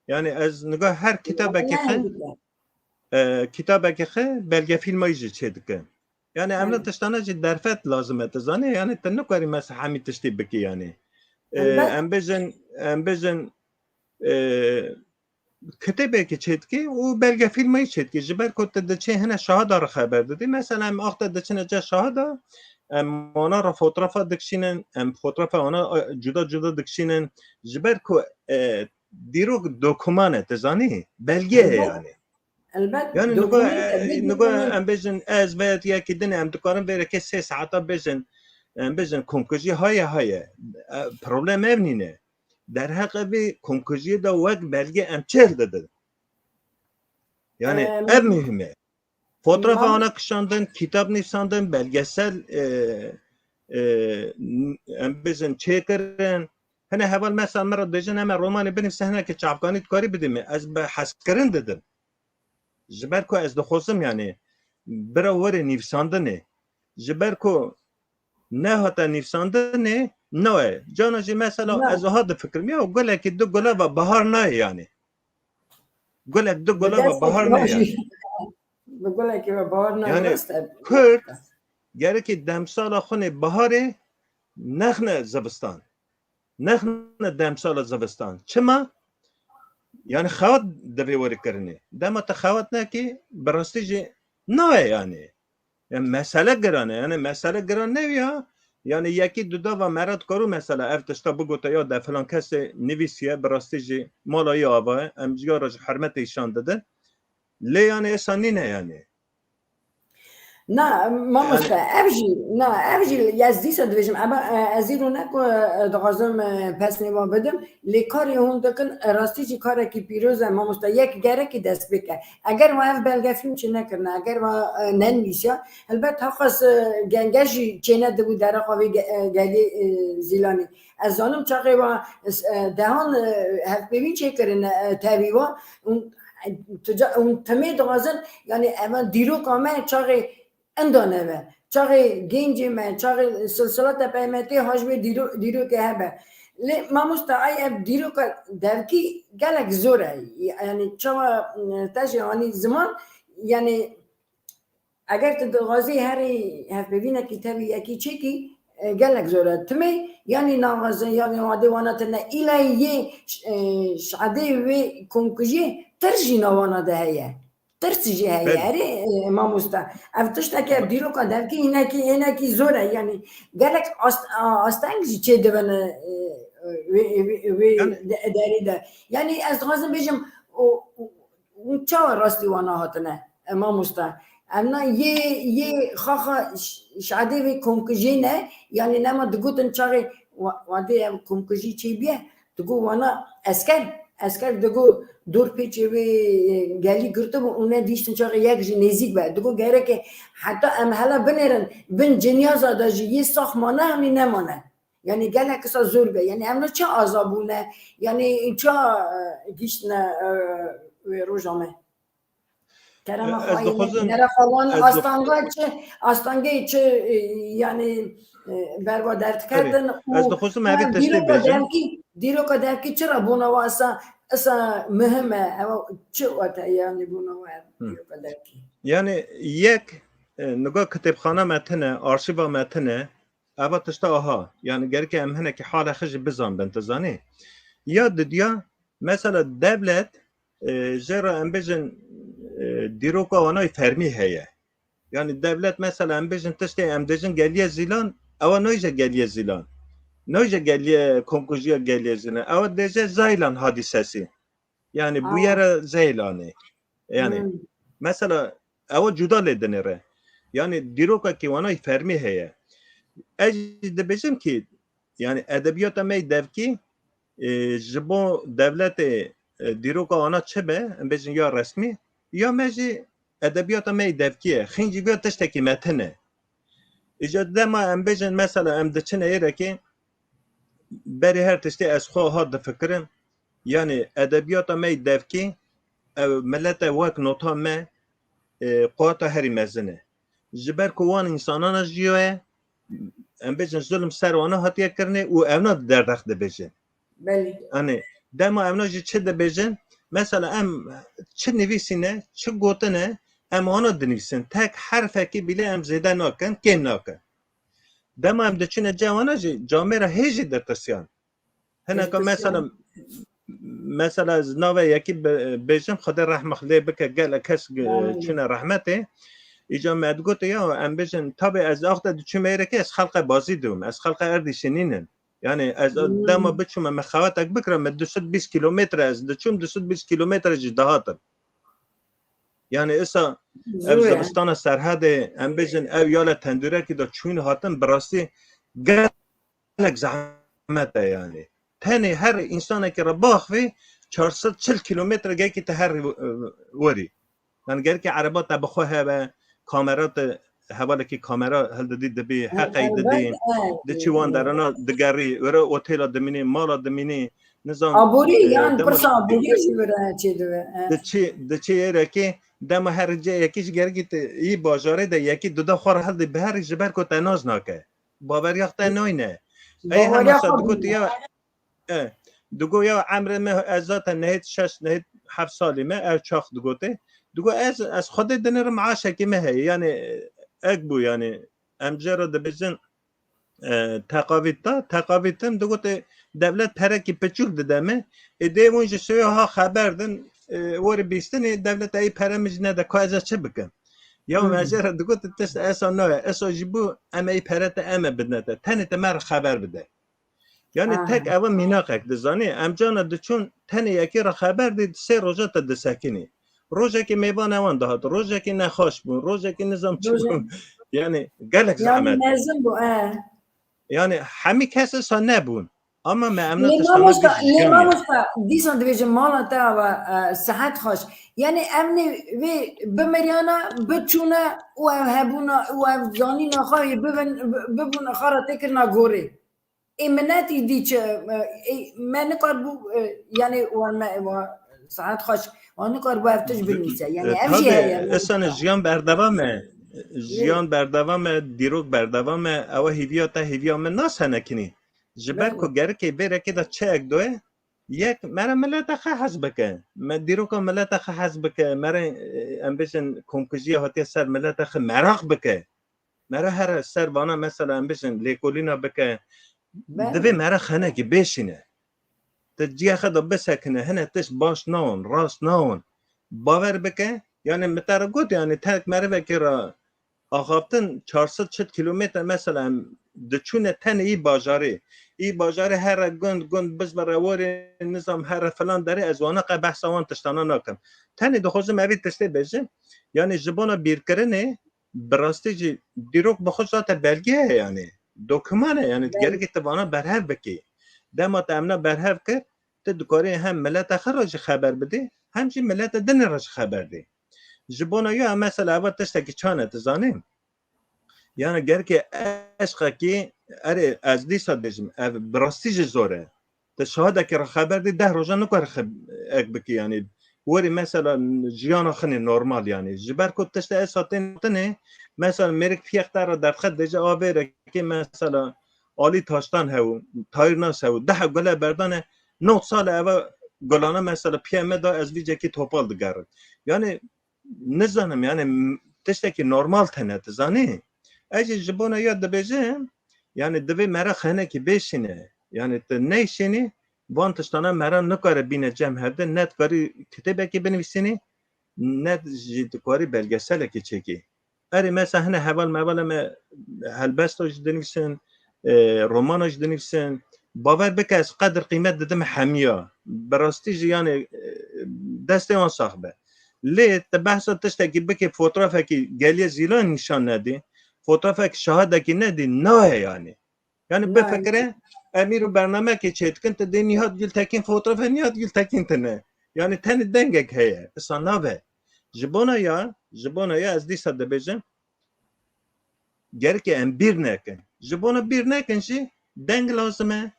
Yani ez niga her kitabekê Ne xwe, dike? e, kitabekê xwe belgefîlmayî jî çê dike. Yani em ne Ne? tiştane jî derfet lazim e, tu zanî, yani tu nikarî mesela hemî tiştî bikî yani. E, Elbet. em bêjin, em bêjin, e, kitêbekî çêdikî û belgefîlmeyî çêdikî. Ji ber ku tu diçê hine şahada re xeber didî. Mesela em axte diçine ce şahada, em wana re fotoğrafa dikişînin, em fotoğrafa wana, e, cuda cuda dikişînin. Ji ber ku, e, dîrok dokuman e, tu zanî? Belge ye Elbet. yani. Elbet, Yani nigo, dokuman e, e, nigo dokuman. Em bêjin ez veya yekî din em dikarin vêrekê sê saeta bêjin, em bêjin komkujî haye haye. E, problem ev nîne. Derheqê vê komkujiyê de wek belge em çêl didin. Yani Em, ev muhîm e. Fotoğrafa mam- ana kişandin, kitap nivîsandin, belgesel, e, e, n-, em bêjin çêkirin. Hine heval mesela min re dêjin, em ê romanê binivîse, hinekî çavkanî dikarî bidî min. Ez bi hezkirin didim. Ji ber ku ez dixwazim, yani, bira werê nivîsandinê. Ji ber ku nehate nivîsandinê, naye. Cana jî mesela Na. ez wiha difikirim, ya gulekî du gula ve bahar nayê yani. Gulek du Bi gula ve destê bahar nayê yani. Bi gulekî ve bahar nayê, Yani rast e. Kurd gerekî demsala xwe nê baharê nexne zivistan. Nexne demsala zivistan. Çima? Yani xewat divê were kirinê. Dema te xewat nekî, bi rastî jî nayê yani. Yani mesele giran e. Yani mesele giran ne ya? Yani yekî duda va me re dikaru mesela ev tişta bigote ya de filan kesê nivîsiye, bi rastî jî mala ya ava ye. Em ji ya re ji hurmetê îşan didin. Lê yani êsa nîne yani. Na, mamoste, Yani ev jî, na, ev jî ez dîsa dibêjim, ema, e, ez îro ne ku, e, dixwazim, e, pesnê wan bidim, lê karê hûn dikin, e, rastî jî karekî pîroz e, mamoste, yek gerekî dest pê ke. Eger we ev belgefîlm çê nekirine, eger we, e, nenivîsiya, helbet heqas, e, genge jî çênedibû dereqa vê ge-, e, gelê, e, Zîlanê. Ez zanim çaxê we, e, dehan, e, hevpeyvîn çêkirine, e, tevî we, hûn, e, tu ca-, hûn timê dixwazin, yani eva dîroka me çaxê inda nebe. Çaxê gencê me, çaxê silsila te peymetê ha ji wê dîro-, dîrokê hebe. Lê mamosta, ay ev dîroka devkî gelek zor e. Yani çawa, e, te jî anî ziman, yani eger tu dixwazî herî hevpeyvînekî tevî yekî çêkî, e, gelek zor e. Timê, yanî naxwazin, yanî wadê wana tune îlayî yê, e, şadê wê komkujiyê tir jî nawana de heye. Tirs jî heye. Belê. Erê, e, mamosta. Ev tiştekî, ev dîroka devkî hinekî, hinekî zor e. Yanî gelek ast-, a-, asteng jî çêdibin, e, e, wê, wê, wê Yani de-, derî de. Yanî ez dixwazim bêjim, o, o, û çawa rastî wana hatine, e, mamosta? Em na yê, yê xaxa ş-, şadê vê komkujê ne, yanî nema digotin çaxê wa-, wadê ev komkujî çêbîye, digo wana esker, esker digo dor pêçê wê, e, gelî girtibû û nedihîştin çaxê yek jî nêzîk be. Digo gereke heta em hela binêrin bin cinyaza de jî yê sax mane, hemî nemane. Yanî gelek kisa zor be. Yanî em ne çi aza bûne? Yanî ça, e, gihîştine, e, wê roja me? Kerema E, ez Xwedê, dixwazim, nerefa wan ez dix- astanga çi, astangê çi, e, yanî, e, berva derdiketin Erê, ez û dixwazim evê tiştê dîroka bêjim. Devkî, dîroka devkî çira bûna wa esa, esa muhim e? Ewa çi wate yanî bûna wa Hı. dîroka devkî? Yani yek, e, niga kitêbxana me tine, arşîva me tine, eva tişta aha. Yani gereke em hinekî hala xwe jî bizanbin, tu zanî. Ya didiya, mesela dewlet, e, jê re em bêjin, e, dîroka wanayî fermî heye. Yani dewlet mesela em bêjin tiştê em dêjin geliye Zîlan, ewa nayîje geliye Zîlan. Nayîje geliye komkujiya geliye Zîlan. Ewa dêje Zeylan hadîsesi. Yani Ha. bûyere Zeylanê. Yani Hmm. mesela ewa cuda lê dinêre. Yani dîrokekî wanayî fermî heye. Ez jî dibêjim ki yani edebiyata me yê devkî e, ji bo dewletê, e, dîroka wana çi be, em bêjin ya resmî, ya me jî edebiyata me yê devkî ye. Xîncî vê tiştekî me tune. Îca dema em bêjin, mesela em diçine êrekê, berê her tiştê ez xwe ha difikirim, yanî edebiyata me yê devkî, ew milete wek nota me, e, quwata herî mezin e. Ji ber ku wan însanana jiyo ye, em bêjin zulm ser wana hatiye kirinê û ewna derdex dibêjin. Belê. Yanî dema ewna jî çi dibêjin? Mesela em çi nivîsîne, çi gotine, em wana dinivîsin. Tek herfekî bîle em zêde nakin, kêm nakin. Dema em diçine cem wana jî camêra hê jî ditirsiyan. Hineka Ditirsiyan. Mesela, mesela ez navê yekî bi-, bêjim, Xwedê rehmix lê bike, gelek kes, e, Amin. Çûne rehmetê. Îca me digote ya, em bêjin, tabê ez axte diçûme êrekê, ez xelqe bazî dibim, ez xelqe erdîşê nînim. Yanî ez Hmm. dema biçûme, me xewetek bikira, me du sed bîst kîlometre ez diçûm, du sed bîst kîlometre jî dihatim. Yanî esa ev Zor e. Zivistana Serhedê, em bêjin ew yale tendûrekî de çûyîn hatin, bi rastî gelek zehmet e yanî. Tenê her însanekî re baxvê çar sed çil kîlometre gelkî te her, e, werî. Yanî gelkî ereba te bi xwe hebe, kamera te, hevalekî kamera hildidî dibî, heqey didî, diçî wan derana digerî, were otêla dimînî, mala dimînî, nizam, Aborî, e, yan dema pirsa aborî jî were çêdibe. E. Diçî, diçî êrekê, dema her cê yekî ji gergî te yî bajarê de yekî duda xwe re hildê biherî ji ber ku te nas nake. Baweriya te nayne. Ey Baweriya hema xwe sa digot bîne. Ya, e, digo ya emrê me ez zaten nehêt şeş, nehêt heft salî me, ev çax digote. Digo ez, ez Xwedê dinirim aşekî me heye. Yanî ek bû yanî em jê re dibêjin, e, teqavît da, teqavîtin digote dewlet perekî piçûk dide me. Ê dê hûn ji şewe ha xeber din, e, werî bîstinê dewlet ey pere min jî nede, ka ez ê çi bikim? Ya Hmm. me jê re digote tişt esa nayê. Esa jî bû em ey pere te em ê bidine te. Tenê te me re xeber bide. Yanî Aha. Tek ev mînaqek dizanî. Em cana diçûn tenê yekê re xeber dî, sê roja te disekinî. Rojekê mêvan ewan dihat, rojekê nexweş bûn, rojekê nizam çi Roje- bûn. Yanî gelek Yanî zehmet. mezin bû, e. Yanî hemî kes esa nebûn. Ama me em Lê netiştana mamosta, bêjin lê jiyan e. Mamosta, dîsan dibêjin mala te ava, e, sihet xweş. Yanî em nê vê bimiriyana, biçûne û ev hebûna û ev zanîna xwe yê bibin, bi-, bibûn xwe re têkirina gorê. Ê minetî dî çi, e, ê, me nikar bû, e, yanî wan me, wan sihet xweş, wan nikar bû ev tişt binivîse. Yanî E, ev jî tabii, heye. esa ne jiyan berdewam e. Jiyan berdewam e, dîrok berdewam e. Ewa hêviya te hêviya min nas henekinî. Ji ber Belê. Ku gerikê vê rekê de çi ek doye, yek mere milete xwe hez bike. Me dîroka milete xwe hez bike. Mere, e, em bêjin komkujiya hatiye ser milete xwe meraq bike. Mere here ser vana mesela em bêjin lêkolîna bike. Belê. Divê mere xenekî bêşîne. Te ciya xwe de bisekine, hine tişt baş naon, rast naon. Bawer bike, yanî min te re got, yanî tek merivekê re axaftin çar sed çit kîlometre mesela em diçûne tenê î bajarê. Î bajarê here gund, gund, bizve rewarê, nizam here filan derê, ez wana qe behsa wan tiştana nakim. Tenê dixwazim evî tiştê bêjim, yanî ji bona bîrkirinê, bi rastî jî dîrok bi xwe zaten belge ye, yanî dokuman e, yanî gerek e tu vana berhev bikî. Dema te emna berhev kir, tu dikarî hem mileta xwe re jî xeber bidî, hem jî mileta dinê re jî xeber dî. Ji bona ya mesela eva tiştekî çan e, tu zanî? Yanî gerek e eşqekî, erê ez dîsa dibêjim, ev bi rastî jî zor e. Te şahidekî re xeber dî deh roja nikare ek bikî, yanî werî mesela jiyana xinê normal, yanî ji ber ku tiştê esa tên tinê, mesela mêrik piyek te re derdixe, dêje a vê rekê mesela Alî Taştan hew, Tahîr Nas hew, deh gule berdane, nod sal e eva gulana mesela piyê me da ez vî cekî topal digerim. Yanî nizanim, yanî tiştekî normal tene, tu zanî? Ez jî ji bona ya dibêjim, yanî divê mere xenekî bêşîne. Yanî tu neyşînî, van tiştana mera nikare bîne cem hevdin, ne dikarî kitêbekê binivîsînî, ne jî dikarî belgeselekê çêkî. Erê mesela hine heval mevala me helbesta jî dinivîsin, e, romana jî dinivîsin. Bawer bike ez qedir qîmet didim hemiya. Bi rastî jî yanî, e, destê wan sax be. Lê tu behsa tiştekî bikî, fotoğrafekî Geliyê Zîlan nîşan nedî, fotoğrafekî şahidekî nedî, nayê yanî. Yanî bifikire, em îro bernamekê çêdikin, tu dê Nihat Gultekin, fotoğrafê Nihat Gultekin tine. Yani tenê dengek heye. Isa nabe. Ji bona ya, ji bona ya ez dîsa dibêjim, gereke em bîr nekin. Ji bona bîr nekin jî deng lazim e,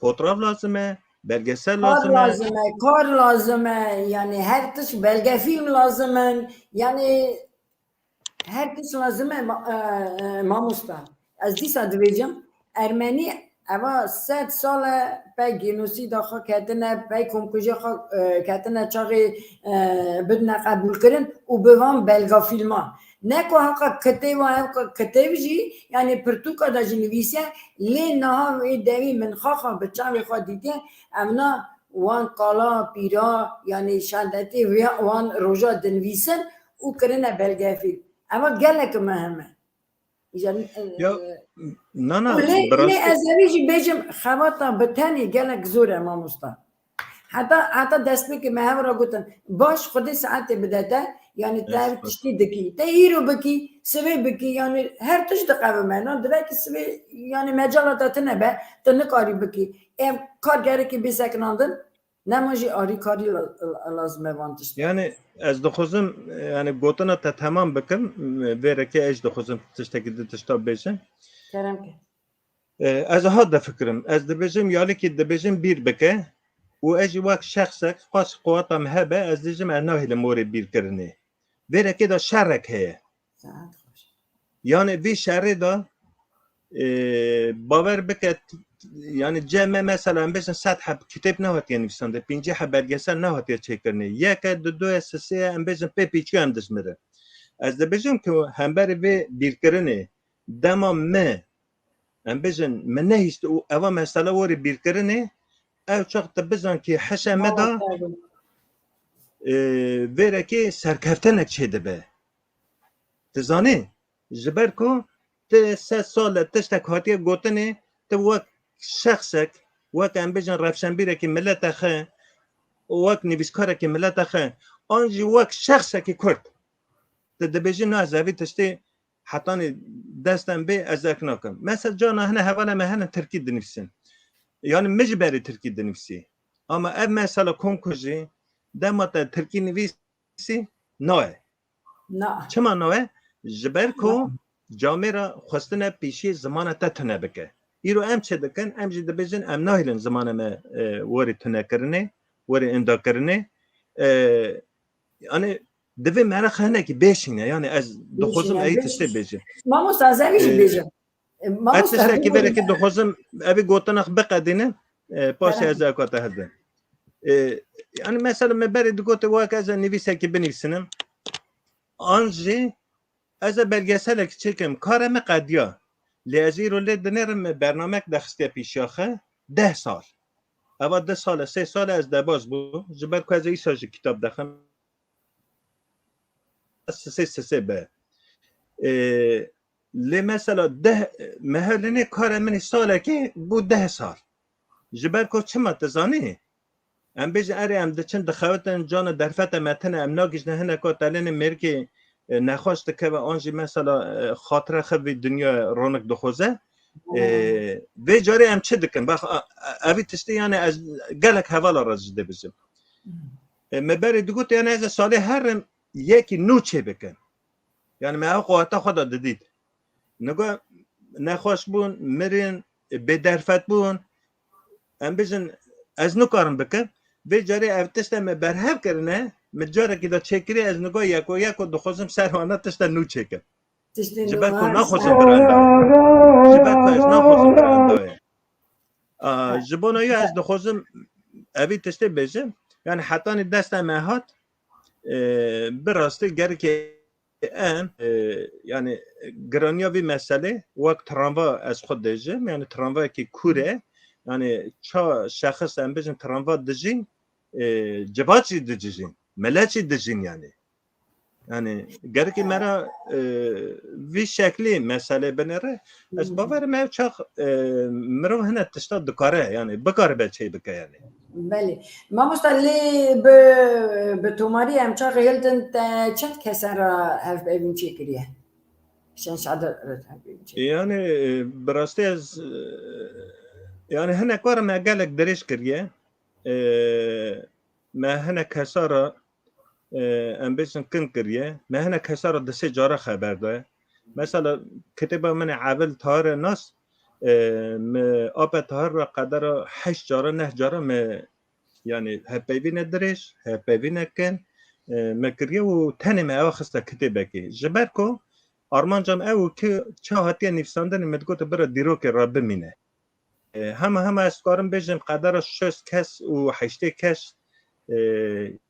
fotoğraf lazim e, belgesel Kar lazim e. lazim e, kar lazim e, yani her tişt, belgefîlm lazim in, yani her tişt lazim e, ma-, e, e, mamosta. Ez dîsa dibêjim, Ermenî eva sed sal e pey genosîda xwe ketine, pey komkujiya xwe, e, ketine çaxê, e, bidine qebûlkirin û bi van belgafîlman. Ne ku heqa kitêba, ev kitêb jî, yani pirtûka de jî nivîsiye, lê niha wê dewî min xaxa bi çavê xwe dîtiye, evna wan kala, pîra, yani şendetê wê wan roja dinivîsin û kirine belgefîlm. Eva gelek muhim e. Yani, Ya, e, na, na, û lê, bi lê rastî ez evî jî bêjim, xebata bi tenê gelek zor e, mamosta. Heta, heta destpêkê me hev re gotin, baş, Xwedê saetê bide te, yani te Ez ev xwe- tiştî dikî. Te îro bikî, sibê bikî, yani her tişt diqewime. Na, divekî sibê, yani mecala te tune be, tu nikarî bikî. Ev kar gerekî bê sekinandin, nema jî arîkarî la-, la-, lazim e van tiştan. Yani ez dixwazim, yani gotina te temam bikim, vê rêkê ez dixwazim tiştekî di tişta bêjim. Kerem ke. E, ez aha difikirim. Ez dibêjim, ya lêkî dibêjim bîr bike û ez jî wek şexsek, qas qeweta min hebe, ez dibêjim ez nahêlim orê bîrkirinê. Vê rêkê de şerek heye. Saet xweş. Yani vê şerê de, e, bawer bike, t-, yani cem me mesela em bêjin sed heb kitêb nehatiye nivîsandin, pêncî heb belgesel nehatiye çêkirinê. Yeke, du, du ye, sê, sê ye, em bêjin pê pêçiya em dijmirin. Ez dibêjim ku hemberî vê bîrkirinê dema me, em bêjin, me nehîst û eva mesela werî bîrkirinê, ew çax tu bizan kî hişe me de, e, vê rêkê serkeftinek çêdibe. Tu zanî, ji ber ku tu sed sal e tiştek hatiye gotinê, tu wek şexsek, wek em bêjin rewşenbîrekî milete xwe, wek nivîskarekî milete xwe, an jî wek şexsekî Kurd, tu dibêjî, na, ez evî tiştê hetanî dest em bê, ez ek nakim. Mesela cana hine hevala me hene tirkî dinivîsin. Yani min jî berê tirkî dinivîsî. Ama ev mesela komkujî, dema te tirkî nivîsî, naye. Na. Çima naye? Ji ber ku Na. camêra xwestine pêşiyê zimana te tune bike. Îro em çi dikin? Em jî dibêjin, em nahêlin zimana me, e, werî tunekirinê, werî indakirinê. E, yani divê meraq hinekî bêşîne. Yani ez dixwazim Bêşîne, ey bêşîne. tiştê bêjim. Mamosta, ez evî jî Ee, bêjim. E, ez mamosta, tiştekî vê rêkê dixwazim, evî gotina xwe biqedînim, e, paşê Kerem. ez ê kate hildin. E, yani mesela me berê digote wek ez ê nivîsekî binivîsinim. An jî ez ê belgeselek çêkim, kare me qediya. Lê ez îro lê dinêrim, me bernamek de xistiye pêşiya xwe deh sal. Eva du sal e, sê sal e ez debaz bû. Ji ber ku ez ê îsa jî kitab dixim. Sisê sisê be. Ee, lê mesela deh, me hev linê kare min ê salekê bû deh sal. Ji ber ku çima tu zanî? Em bêjin erê em diçin dixewitin, cana derfete me tine, em nagihîjine hineka telênê mêrikê, e, nexweş dikeve, an jî mesela, e, xatire xwe vî dinya ronik dixwaze. E, Hmm. vê carê em çi dikin? Bax, a, a, evî tiştê yani ez gelek hevala re jî dibêjim. Hmm. E, me berê digot yani ez ê salê herim yekî nû çê bikim. Yani me ew qeweta xwe de didît. Nigo nexweş bûn, mirin, bêderfet bûn. Em bijin, ez nikarim bikim. Vê carê ev tişte me berhev kirine, min carekî de çêkirî, ez nigo yeko yeko dixwazim ser wana tişte nû çêkim. Tiştê Ji ber ku nû naxwazim birandayê. Ji ber ku ez naxwazim birandayê. A, ji bona ya ez dixwazim evî tiştê bêjim. Yani hetanî desta me hat, e, bi rastî gerkê em, e, yani giraniya vî meselê wek tramva ez xwe dêjim, yani tramvayekî kûr e, yani ça şexis em bijin tramva dijîn, e, civat jî dijîn, milet jî dijîn yani. Yani gerekî me re, e, vî şeklî meselê binêre. Ez Hı hı. bawerim ev çax, e, mirov hine tişta dikare, yani bikaribe çê bike yani. Belê. Mamosta, lê bi, bi tomarî em çaxê hildin te çend kesen re hevpeyvîn çêkiriye? Şenşadir re hevpeyvîn çêkiriye? Yani, e, bi rastî ez, e, Yani hinek were me gelek dirêj kiriye. E, me hinek kesa re, e, em bêjin kin kiriye. Me hinek kesa re di sê cara xeber daye. Mesela kitêba min ê Evil Tahir e nas, e, me Ape Tahir re qedera heşt cara, neh cara me, yani hevpeyvîne dirêj, hevpeyvîne kin, e, me kiriye û tenê me ewa xiste kitêbekê. Ji ber ku armanca me ew û ki ça hatiye nivîsandinê, me digote bira dîrokê re bimîne. E, hema hema ez dikarim bêjim qedera şêst kes û heştê kes, e,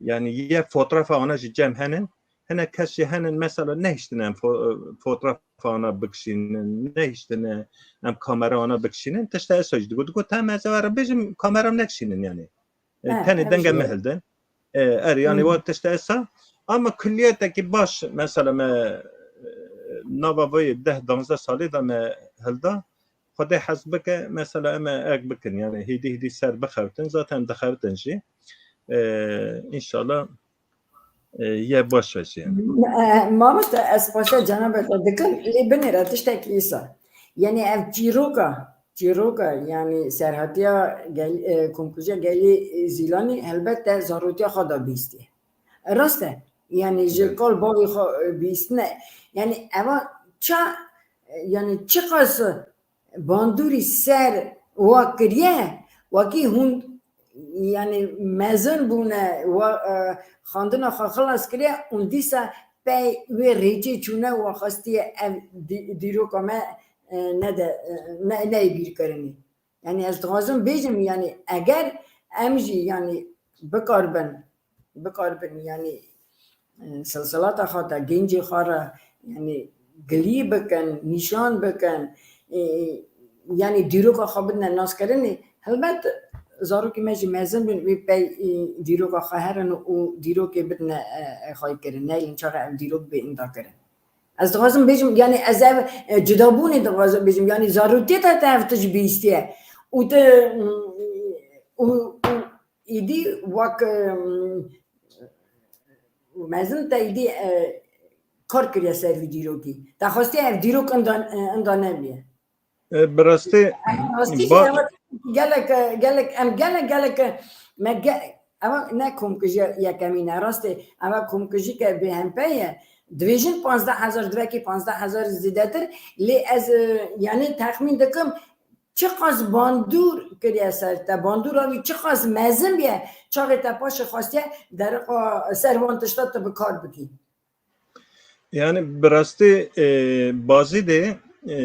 yani yê fotoğrafa wana jî cem henin. Hinek kes jî henin mesela nehiştine em fo-, fotoğrafa wana bikişînin, nehiştine em kamera wana bikişînin. Tişta esa jî digot, digot, "Tamam, ez ê we re bêjim, kamera nekişînin yani. E, Ha, tenê ev denge jî me ye. hildin." E, er yani Hmm. wa tişta esa. Ama kulliyetekî baş mesela me, e, nava vê deh danzdeh salê de me hilda. Xwedê hez bike, mesela em ê ek bikin, yani hêdî hêdî ser bixebitin, zaten dixebitin jî. Ee, înşallah, e, ye baş ve jî yani. Eh, mamoste, ez xweşe cenabê te dikim, lê binêre tiştekî îsa. Yani ev çîroka, çîroka, yani serhatiya gel-, e, komkujiya gelê, e, Zîlanî, helbet te zarotiya xwe de bîstiye. Rast e. Yani ji Evet. kal bavê xwe, e, bîstine. Yani eva ça, e, yani çiqas bandorî ser wa kiriye, wekî hûn, yani mezin bûne, wa, e, xwendina xwe xilas kiriye û dîsa pey wê rêçê çûne wa xwestiye ev dî-, dîroka me, e, nede, e, ne, neyê bîrkirinê. Yani ez dixwazim bêjim, yani eger em jî yani bikaribin, bikaribin yani, e, silsilata xwe te, gencê xwe re yani gilî bikin, nîşan bikin, e, yani dîroka xwe bidine naskirinê, helbet zarokê me jî mezin bin, wê pey, e, dîroka xwe herin û dîrokê bidine, e, e, xweykirin. Neyên çaxê ev dîrok bê inda kirin. Ez dixwazim bêjim, yani ez ev, e, cudabûnê dixwazim bêjim, yani zarokê te, te ev tişt bîstiye. Û tu, û, û îdî wek, e, mezin te îdî, e, kar kiriye ser vî dîrokî. Te xwestiye ev dîrok inda, e, inda nebiye. E, bi rastî Rastî jî ba- ew gelek, gelek, em gelek, gelek, me ge-, ew ne komkujiya yekemîn e. Rastî, ew komkujî ke bêhempe ye. Divêjin panzdeh hezar, divekî panzdeh hezar zêdetir. Lê ez, e, yani texmîn dikim, çiqas bandor kiriye ser te, bandora wî çiqas mezin biye, çaxê te paşê xwestiye deriqa ser van tişta tu bi kar bikî. Yani bi rastî, e, Bazîdê, e,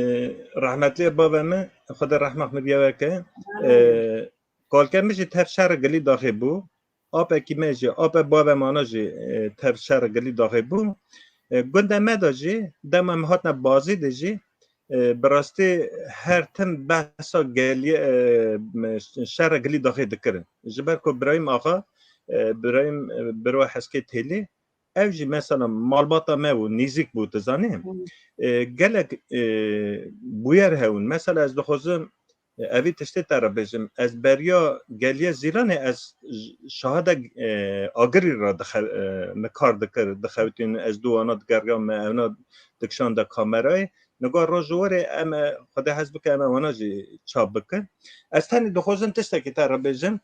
rehmetliye bavê min, Xwedê rehma xwe weke, e, Amin. Kalke min jî tev şer gilî daxê bû. Apekî me jî, apê bavê mana jî, e, tev şer gilî daxê bû. E, gundê me de jî, dema em hatine Bazîdê jî, e, bi rastî her tim behsa geliyê, e, şer gilî daxê dikirin. Ji ber ku Birahîm Axa, e, Birahîm, e, Biro Heskê Têlî, ev jî mesela malbata me bû, nîzik bû, tu zanî. Hmm. E, gelek, e, bûyer hebûn. Mesela ez dixwazim, e, evî tiştê te re bêjim. Ez beriya geliye Zîlanê ez j-, şahada, e, Agirî re dixe-, e, me kar dikir, dixewitîn, ez dû wana digeriyam, me evna dikişande kamerayê. Niga roj û werê em, e, Xwedê hez bike em e wana jî çap bikin. Ez tenê dixwazim tiştekî te re bêjim.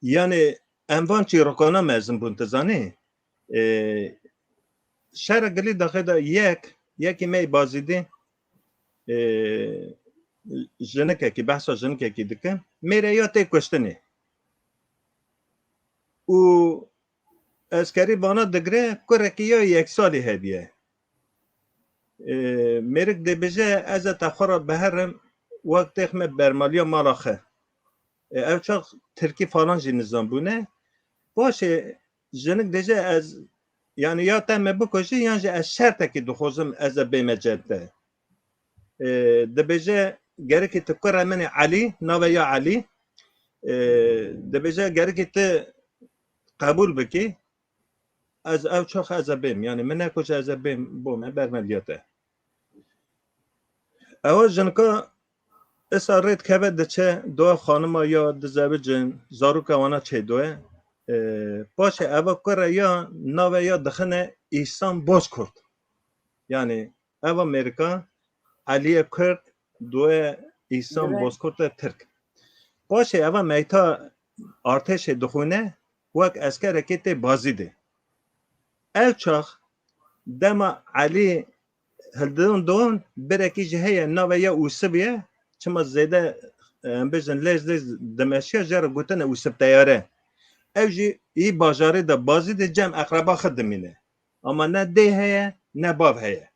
Yani em van çîrokana mezin bûn, tu zanî? E, şer gilî daxê de yek, yekî me yê Bazîdê, e, jinikekî, behsa jinikekî dike. Mêre ya tê kuştinê. Û eskerî vana digre, kurekî ya yek salî hebiye. E, mêrik dibêje, ez e te xwe re biherim, wek têx me bermaliya mala xe. E, ew çax tirkî falan jî nizanbûne. Paşê jinik dêje ez, yani ya te me bikujî, yan jî ez şertekî dixwazim ez e bême cem te. E, dibêje, gerekî tu kurê min ê Elî, navê ya Elî, e, dibêje, gerekî tu qebûl bikî, ez ew çax ez e bêm. Yani min nekuje ez e bêm, bo me bermeliya te. Ewa jinika isa rê dikeve diçe doya xanima ya dizewicin, zaroka wana çêdoye. E, paşê eva kure ya navê ya dixine Îhsan Bozkurt. Yani eva mêrika Eliyê Kurd doye Îhsan Bozkurt e Tirk. Paşê eva meyta artêşê dixwîne, wek eskerekê tê Bazîdê. Ew çax dema Elî hildin don, birekî jî heye, navê ya Ûsib ye, çima zêde, em bêjin, lêz lêz dimeşiya, jê re gotine Ûsib Teyare. Ew jî î bajarê de Bazîdê cem eqreba xwe dimîne. Ama ne dê heye, ne bav heye.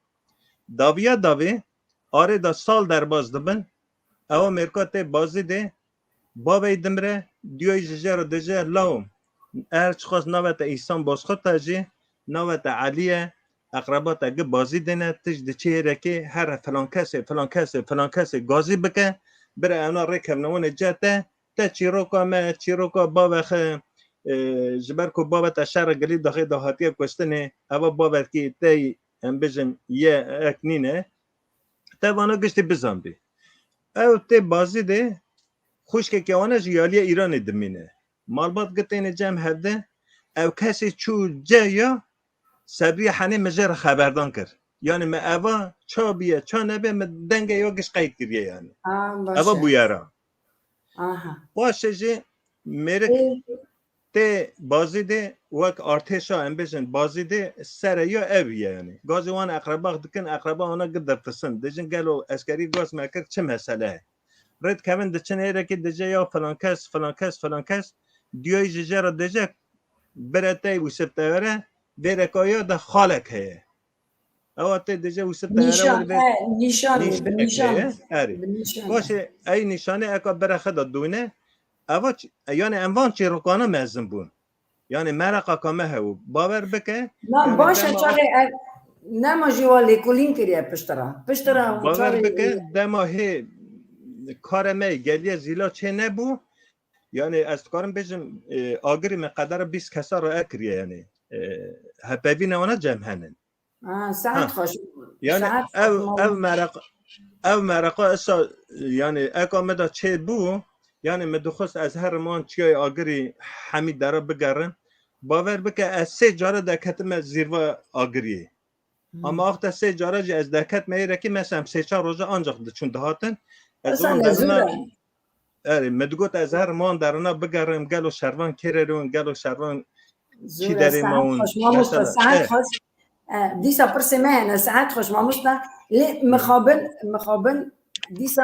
Daviya davê arê de sal derbas dibin, ewa mêrka tê Bazîdê, bavê dimire, duyayî ji jê re dêje, law, her çiqas navê te Îhsan Bozkurt e jî, navê te Elî ye, eqreba te gi Bazîdê ne, tu jî diçî hêrekê, here filan kesê, filan kesê, filan kesê gazî bike, bire ewna rêkevne wan ê ce te, te çîroka me, çîroka bavexê, e, ji ber ku bavê te şer e, gilî daxê de hatiye kuştinê, eva bavekî te, em bêjin, ye ek nîne, te vana giştî bizanbî. Ew tê Bazîdê, xwişkekê wan e ji yaliya Îranê dimîne. Malbat gi têne cem hevde, ew kesê çû ce ya, Sebrî henê min jê re xeberdan kir. Yani me eva ça biye, ça nebe, min denge ya giş qeyd kiriye yani. Aa, baş Eva e. Bûyera. Aha. Paşê jî mêrik Ê, tê Bazîdê wek artêşa, em bêjin, Bazîdê sere ya ev ye yani. Gazê wan eqrebax dikin, eqreba wana gidirtisin. Dijin gelo eskerî gaz me kir, çi mesele ye? Rêdikevin diçin êrekê dije ya filan kes, filan kes, filan kes. Duyayî ji jê re dije, bire tey Ûsib Teyare, vêreka ya de xalek heye. Ewa tê dije Ûsib Teyare Nîşan, were vê e, nîşan, nîş-, bi nîşan. Heye, erê. Bi nîşan. Başê, ey nîşanê eka bire xwe de dûne. Eva ç-, yani em van çîrokana mezin bûn. Yani meraqaka me hebû. Bawer bike, Na, yani baş e, dema çaxê ev, nema jî wa lêkolîn kiriye piştre. Piştre Bawer çaxê bike, dema hê kare me geliye zîla çê nebû. Yani ez dikarim bêjim, e, agirî me qedera bîst kesa re ekiriye yani. E, hepevîne wana cem henin. Ha, saet Ha. xweş. Yani Saet ev, xweş ev meraq-, ev mereqa esa, yani eka me da çê bû, yani me dixwest ez herim wan çiyayê agirî hemî dera bigerin. Bawer bike ez sê cara deketime zîrva agiriyê. Hmm. Ama axte sê cara jî ez deketme êrekî, mesela em sê çar roja ancaq diçûn dihatin. Ez Esa wan ne derina zûr e. Erê, me digot ez herim wan derina bigerim, gelo şervan kê re rûn, gelo şervan Zûr çi e, derê saet mawin, xweş, mamoste, mesela, saet eh. xweş. E, dîsa pirsê me hene, saet xweş, mamoste. Lê Hı. mixabin, mixabin dîsa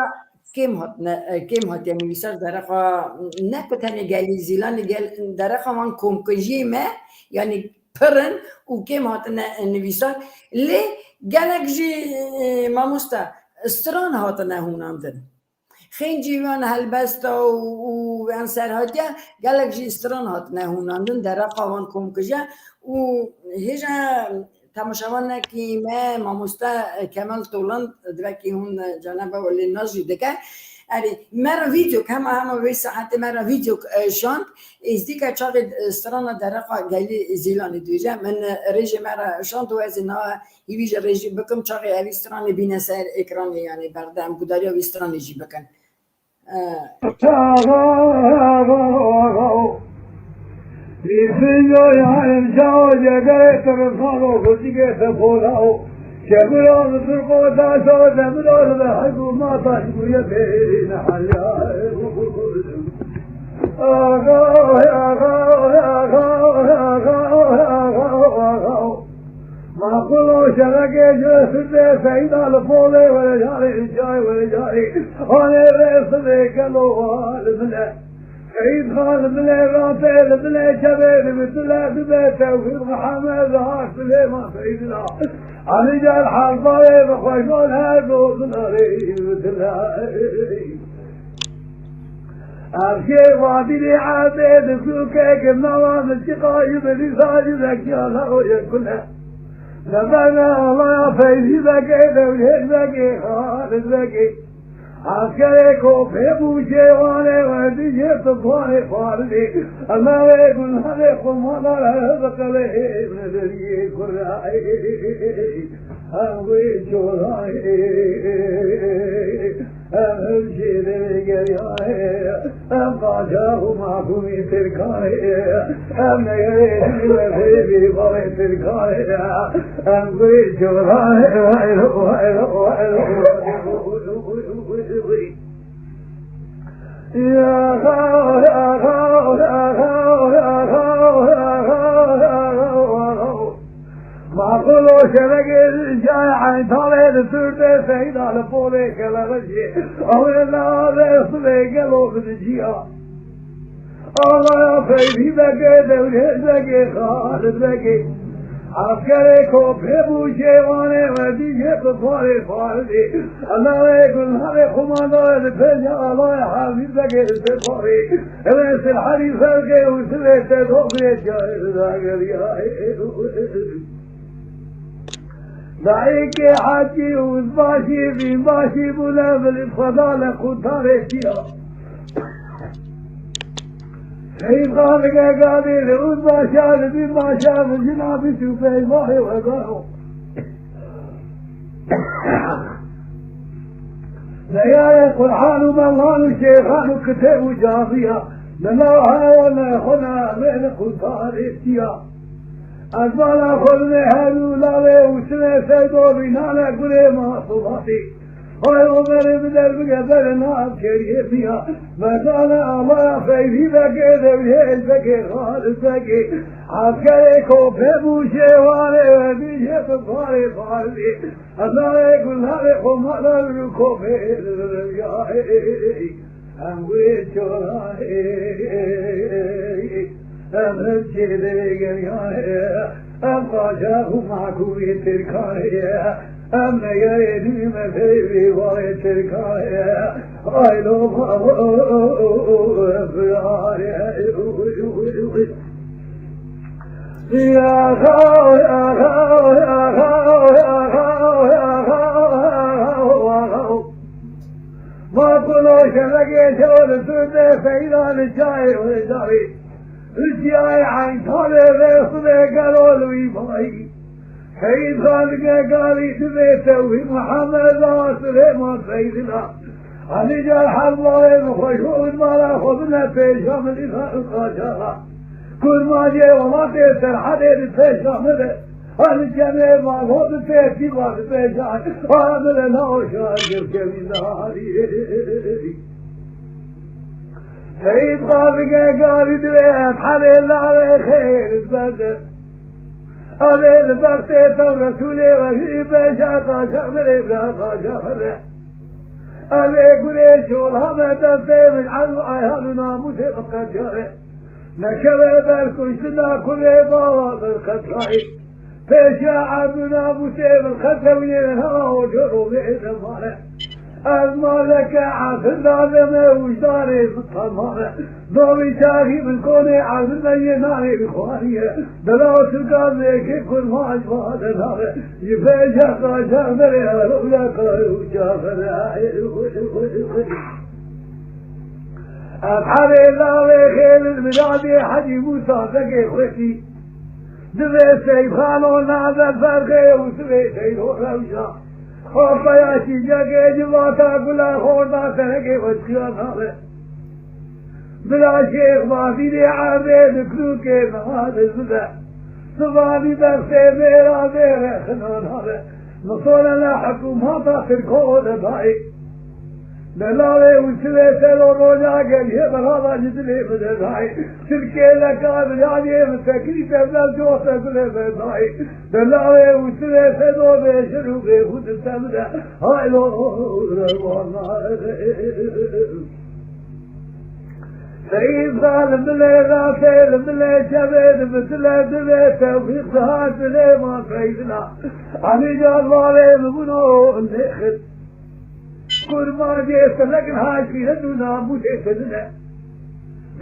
kêm hatine, e, kêm hatiye nivîsar dereqa, ne ku tenê gelî zîlanê gel, dereqa wan komkujiyê me, yani pir in û kêm hatine, e, nivîsar. Lê gelek jî, e, mamoste, stran hatine hûnandin. Xêncî wan helbesta û, û wan serhatiya gelek jî stran hatine hûnandin, dereqa wan komkuje û hêja temaşevanekî me mamoste Kemal Tolan divekî hûn canebe welê nas jî dike. Erê, me re vîdeok hema hema vê saetê me re vîdeok, e, şand. Êzdî ke çaxê, e, strana dereqa gelî Zîlanê dibêje, min, e, rêjê me re şand û ez ê na Hîvî ji rêjî bikim, çaxê evî stranê bîne ser ekranê, yanî berdem gudariya vî stranê jî bikin. Eh. Maqûl û şerekê ji sibê seyda li polê were carê, çay were carê, anê rê sibê gelo wa li min e. Seyîd Xan li min e, Rafê li min e, Cevê li min e, dibe Tewfîq Mihemed, Haq Silêman Seydina. Alî Can Helbarê bi xweşan her du binarê li min e. Ev jê vadîrê erdê di sûkê ki nava min çiqa ji bilî sacî vekiya la o yekune. Levene alaya Feyzî vekê, Dewlêt vekê, Xalid vekê. Askerê kopê bû şêwanê werdî jê tufanê xwarinê. Emavê gunavê xwe mala re biqelê nediriyê kurayê. Em wê colayê. Em hemşîrê geriyayê, em qaca û mafûmî Tirkanê, em neyerê dî we fêvî bavê Tirkanê, em gurê colanê, waylo, waylo, waylo. Maqûl o şevekê cayê Eyntalê di tûrtê Seyda li polê kelexe jî. Ew ê navê sibê gelo bidiciya. Alaya Feyzî Begê, Dewlêt Begê, Xalid Begê. Eskerê ku pê bû şêwanê we dî jê bi parê faridê. Navê Gulnarê Xumandayê li pêşa Alaya Hafîz Begê li ser parê. Ew ê Silhedî Ferqê û sibê te doxê cayê li dageriyayê. Dayikê Hecî û Uzbaşî, Bînbaşî bûne, bi li Xweda le qûtarê tiya. Seyîd Xan Gegabî li Uzbaşa, li Bînbaşa, bi jina bîst û pênc bahê wegaro. Neyarê Qur'an û Mevlan û Şêxan û kitêb û camiya, li nav hewa me xwe ne, em ê li qûtarê tiya. Ez bala xwe bidê her du lavê û sinê Seydo Bînane gurê Masûmatî. Hay Omerê bide bige berê nav keriyê miya. Merdane Alaya Feyzî Begê, Dewlêt Begê, Xalid Begê. Eskerê ku pê bû şêwanê we dî jê bi parê faridê. Navê Gulnarê Xumandayê û kopê. Em wê çorayê, em hemşîrê geryanê, em qaja û mahkûmê Tirkanê, em negerê nîme peyvê warê Tirkanê. Ay lo ma, ya ha, ya ha, ya ha, ya ha, ya ha. Ma kulo şevekê şew li tûrtê Seyda li çayê wê darî. Li çiyayê Eyntalê vê xwedê gelo li wî bayî. Seyîd Xan Gegabî divê tewhî Mihemed a Silêman Seydina. Hemî car hezmalê min xweş û mala xwe bine pêşa min îsa qaçaxa. Kurmancê welatê Serhedê di pêşa min de. Hadi çemê mavo bi pêkî va di pêşa. Hadi le nao şa cevkevî nahari. Seyîd Xan Gegabî divê em hebê lavê xêr berde. Abê li ber tê tev Resûlê we hî pêşa qaşa xirê bira qaşa xirê. Abê gurê şola me destê min ez û ayhan û namûsê min qetiyare. Neşewê ber kuştina kurê bala min qetrayî. Pêşiya erd û namûsê min qetewînê hema hoca rovê êde mare. Ez maleke esir dademe wijdarê min temare. Dovî çaxî min konê erdin me yê nanê xwariye. Dela Tirkan zêkê kurmanc vade nare. Ji pêşiya qaşa derê erole kar û çaxere. Eshabê lavê xêlin miladê Hecî Mûsa Begê Xwetî. Divê Seyxano nade ferqê û sibê Seydo rewşa. Xapaya şîcekê civata gula xorda serekê xwe çiya nabe. Bila şêx Vavîrê erdê di krûkê nade zibe. Sivavî destê mêra vê rexina nabe. Misole ne hikûmata Tirko de dayê. Delalê û sivê selo roja geliyê berava ji dilê min de dayê. Tirkê leka vilayê min teklîf evdel cote dilê min dayê. Delalê û sivê sedo bêjir û bêhû di te min de. Hay lo, rewana. Seyîd Xan li milê rastê, li milê çevê, li mitile divê tewfîq dihat dilê ma Seydina. Emî Calvalê min bûno lêxin. Kurmancê sinek niha şîret û namûsê te din e.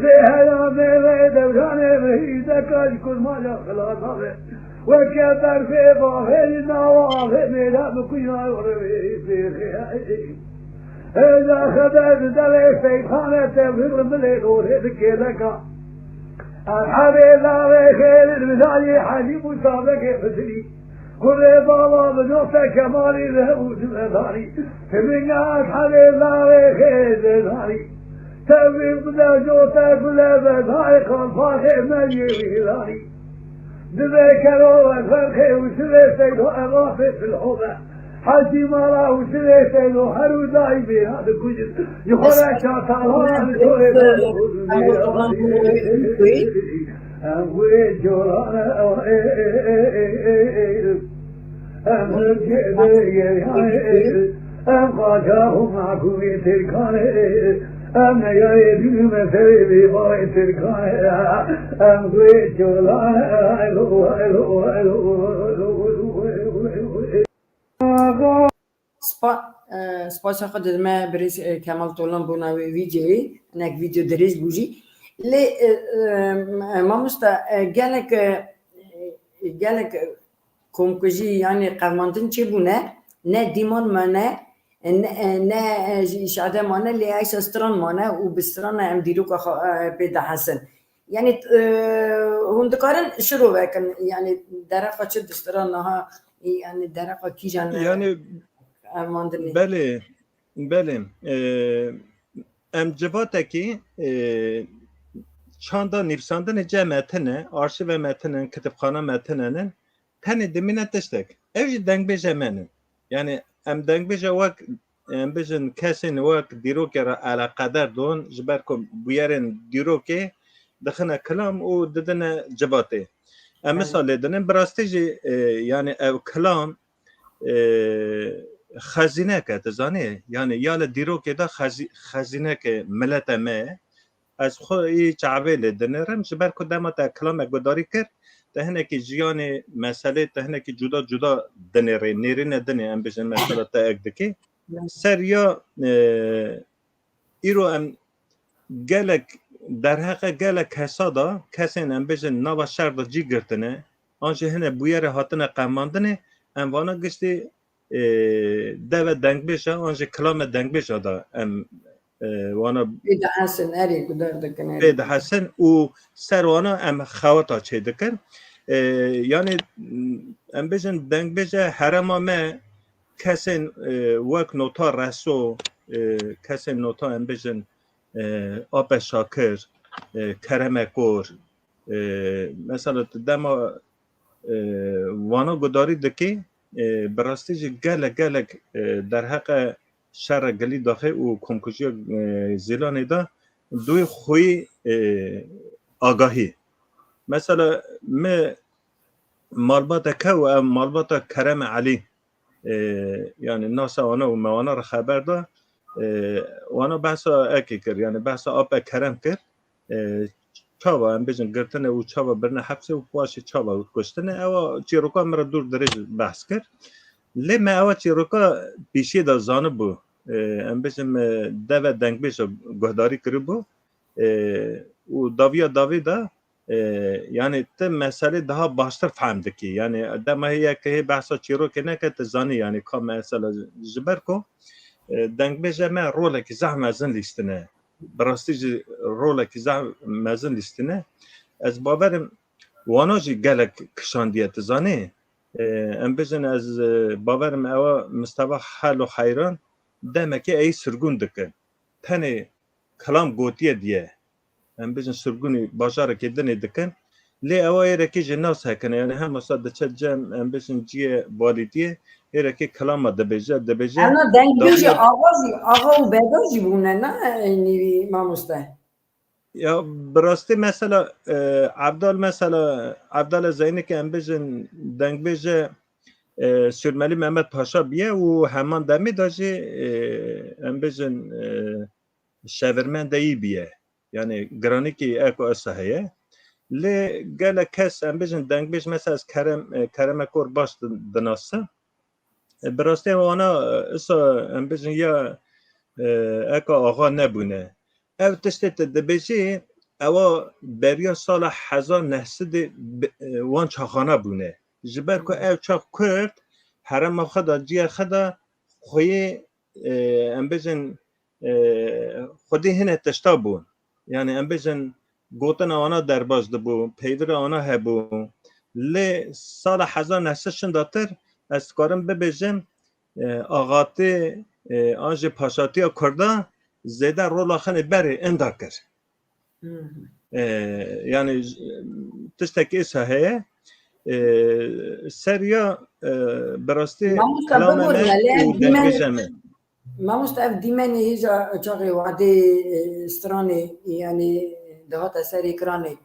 Vê heyamê vê dewranê vehî deka ji kurmanca xilas nabe. Weke berfê bavê li nawa avê mêra bi kuya revê pêxê. Hêja xeber di devê Seyxanê tevhîr li milê dorê di kêleka. Erhebê lavê xêr li rijayê Hecî Mûsa Begê Xizirî. Kurê bala bi doxte Kemalî li hebû di vedarî. Timinga ez hebê zarê xê zêdarî. Tevî bide cote gule vedayê qalpaxê me yê wîdarî. Divê kero ez verxê û sivê seydo evafê silho be. Hacî mala û sirê seylo her û dayî bêra dikujin. Ji xwe re şatalan li torê de. Em wê colan e, em hikê de geriyayê, em qaca û mahkûmê Tirkan e, em neyayê dînû me serê bêbayê Tirkan e, em wê colan e, elo, elo, elo. Spa, e, spasiya xwe didime birêz, e, Kemal Tolan bona wê vîdyoyê. Hinek vîdyo dirêj bû jî. Lê, e, e, mamosta, e, gelek, e, gelek, e, komkujî, yanî qevmandin çêbûne, ne dîman mane, e, ne, e, ne, e, ji îşade mane, lê eysa stran mane û bi strana em dîroka xwe, e, pê dihesin. Yanî, e, hûn dikarin şiro vekin, yanî dereqa çi distira niha, yanî dereqa kîjan, e, Yanî, qevmandinê? Belê, belê. E, em civatekî, e, çanda nivîsandinê cem me tine, arşîve me tine, kitêbxana me tine nin. Tenê dimîne tiştek. Ev jî dengbêje me ne. Yanî em dengbêje wek, em bijin kesên wek dîrokê re eleqeder don, ji ber ku bûyerên dîrokê dixine kilam û didine civatê. Em Belê. Misal lê dinin, bi rastî jî, e, yanî ev kilam, e, xezînek e, tu zanî? Yanî ya li dîrokê de xezî-, xezîneke milete me ye. Ez xwe î çavê lê dinêrim, ji ber ku dema te kilamek guhdarî kir, te hinekî jiyanê, meselê te hinekî cuda cuda dinêrê, nêrîne dinê, em bijin mesela te ek dikê. Ser ya, e, îro em gelek derheqe gelek kesa da, kesên em bijin nava şer de cî girtine, an jî hine bûyerê hatine qevmandinê, em vana giştî e, deve dengbêja an jî kilame dengbêja de em, e, wana Pê dihesin, erê, guhdar dikin, erê. Pê dihesin û ser wana em xewata çêdikin. E, yanî, em bêjin dengbêje herêma me kesên, e, wek nota Reso, e, kesên nota em bêjin, e, Ape Şakir, e, Kereme Kor, e, mesela tu dema e, wana gudarî dikê, e, bi rastî jî gelek, gelek, e, derheqe şerê Gilî Daxê û komkujiya, e, Zîlanê de duyê xweyî, e, agahî. Mesela me malbate kew, ev malbata Kerem Elî, e, yanî nasa wana û me wana re xeber da, e, wana behsa ekê kir, yanî behsa Ape Kerem kir. E, çawa em bêjin girtine û çawa birine hepsê û paşê çawa kuştine, ewa çîroka min re dûr dirêj behs kir. Lê me ewa çîroka pîşê de zanibû. E, em bêjin me deve dengbêj guhdarî kiribû. E, û dawiya dawî de, e, yanî ti meselê daha baştir fehm dikî. Yanî dema hê yek hê behsa çîrokê neke, ti zanî, yanî ka mesela ji ber ku, e, dengbêje me rolekî zehf mezin lîstine. Bi rastî jî rolekî zehf mezin lîstine. Ez bawerim wana jî gelek kişandiye, tu zanî. E, em bêjin ez, e, bawerim ewa Mistefa Helo Heyran demekê ey sirgûn dikin. Tenê kilam gotiye diye. Em bêjin sirgûnî bajarekê dinê dikin. Lê ewa êrekê jî nas hekine. Yanî hem wisa diçe cem, em bêjin ciyê valîtiyê, êrekê kilama dibêje, dibêje. Ena dengbêjê dawiya axa jî, axa û beda jî bûne, ne, e, nîvî mamoste? Ya, bi rastî mesela, e, Evdal mesela, Evdala Zeynikê em bêjin dengbêje, e, Sûrmelî Mehmet Paşa biye û heman demê de jî, e, em bêjin, e, şevirmendeyî biye. Yanî giranîkî eko esa heye. Lê gelek kes em bêjin dengbêj mesela ez Kerem, e, Kerem Ekor baş di-, dinasim. E, bi rastî wana, e, isa em bêjin ya, e, eka axa nebûne. Ev tiştê tu dibêjî, ewa beriya sala hezar neh sedê bi-, e, wan çaxana bûne. Ji ber ku ev çax Kurd herêma xwe de, ciyê xwe de xweyê, e, em bêjin, e, xwedî hine tişta bûn. Yanî em bêjin gotina wana derbas dibû, peywira wana hebû. Lê sala hezar neh sed şindatir ez dikarim bibêjim, e, axatî, e, an jî paşatiya Kurda zêde rola xinê berê inda kir. Hı hı. E, yanî, tiştekî îsa heye. E, seriya e, bi rastî Mamosta, kilama me bibûrîne, lê ev û dîmen- dengbêja me. Mamosta, ev dîmenê hêja çaxê wadê e, stranê, yanî dihate ser ekranê,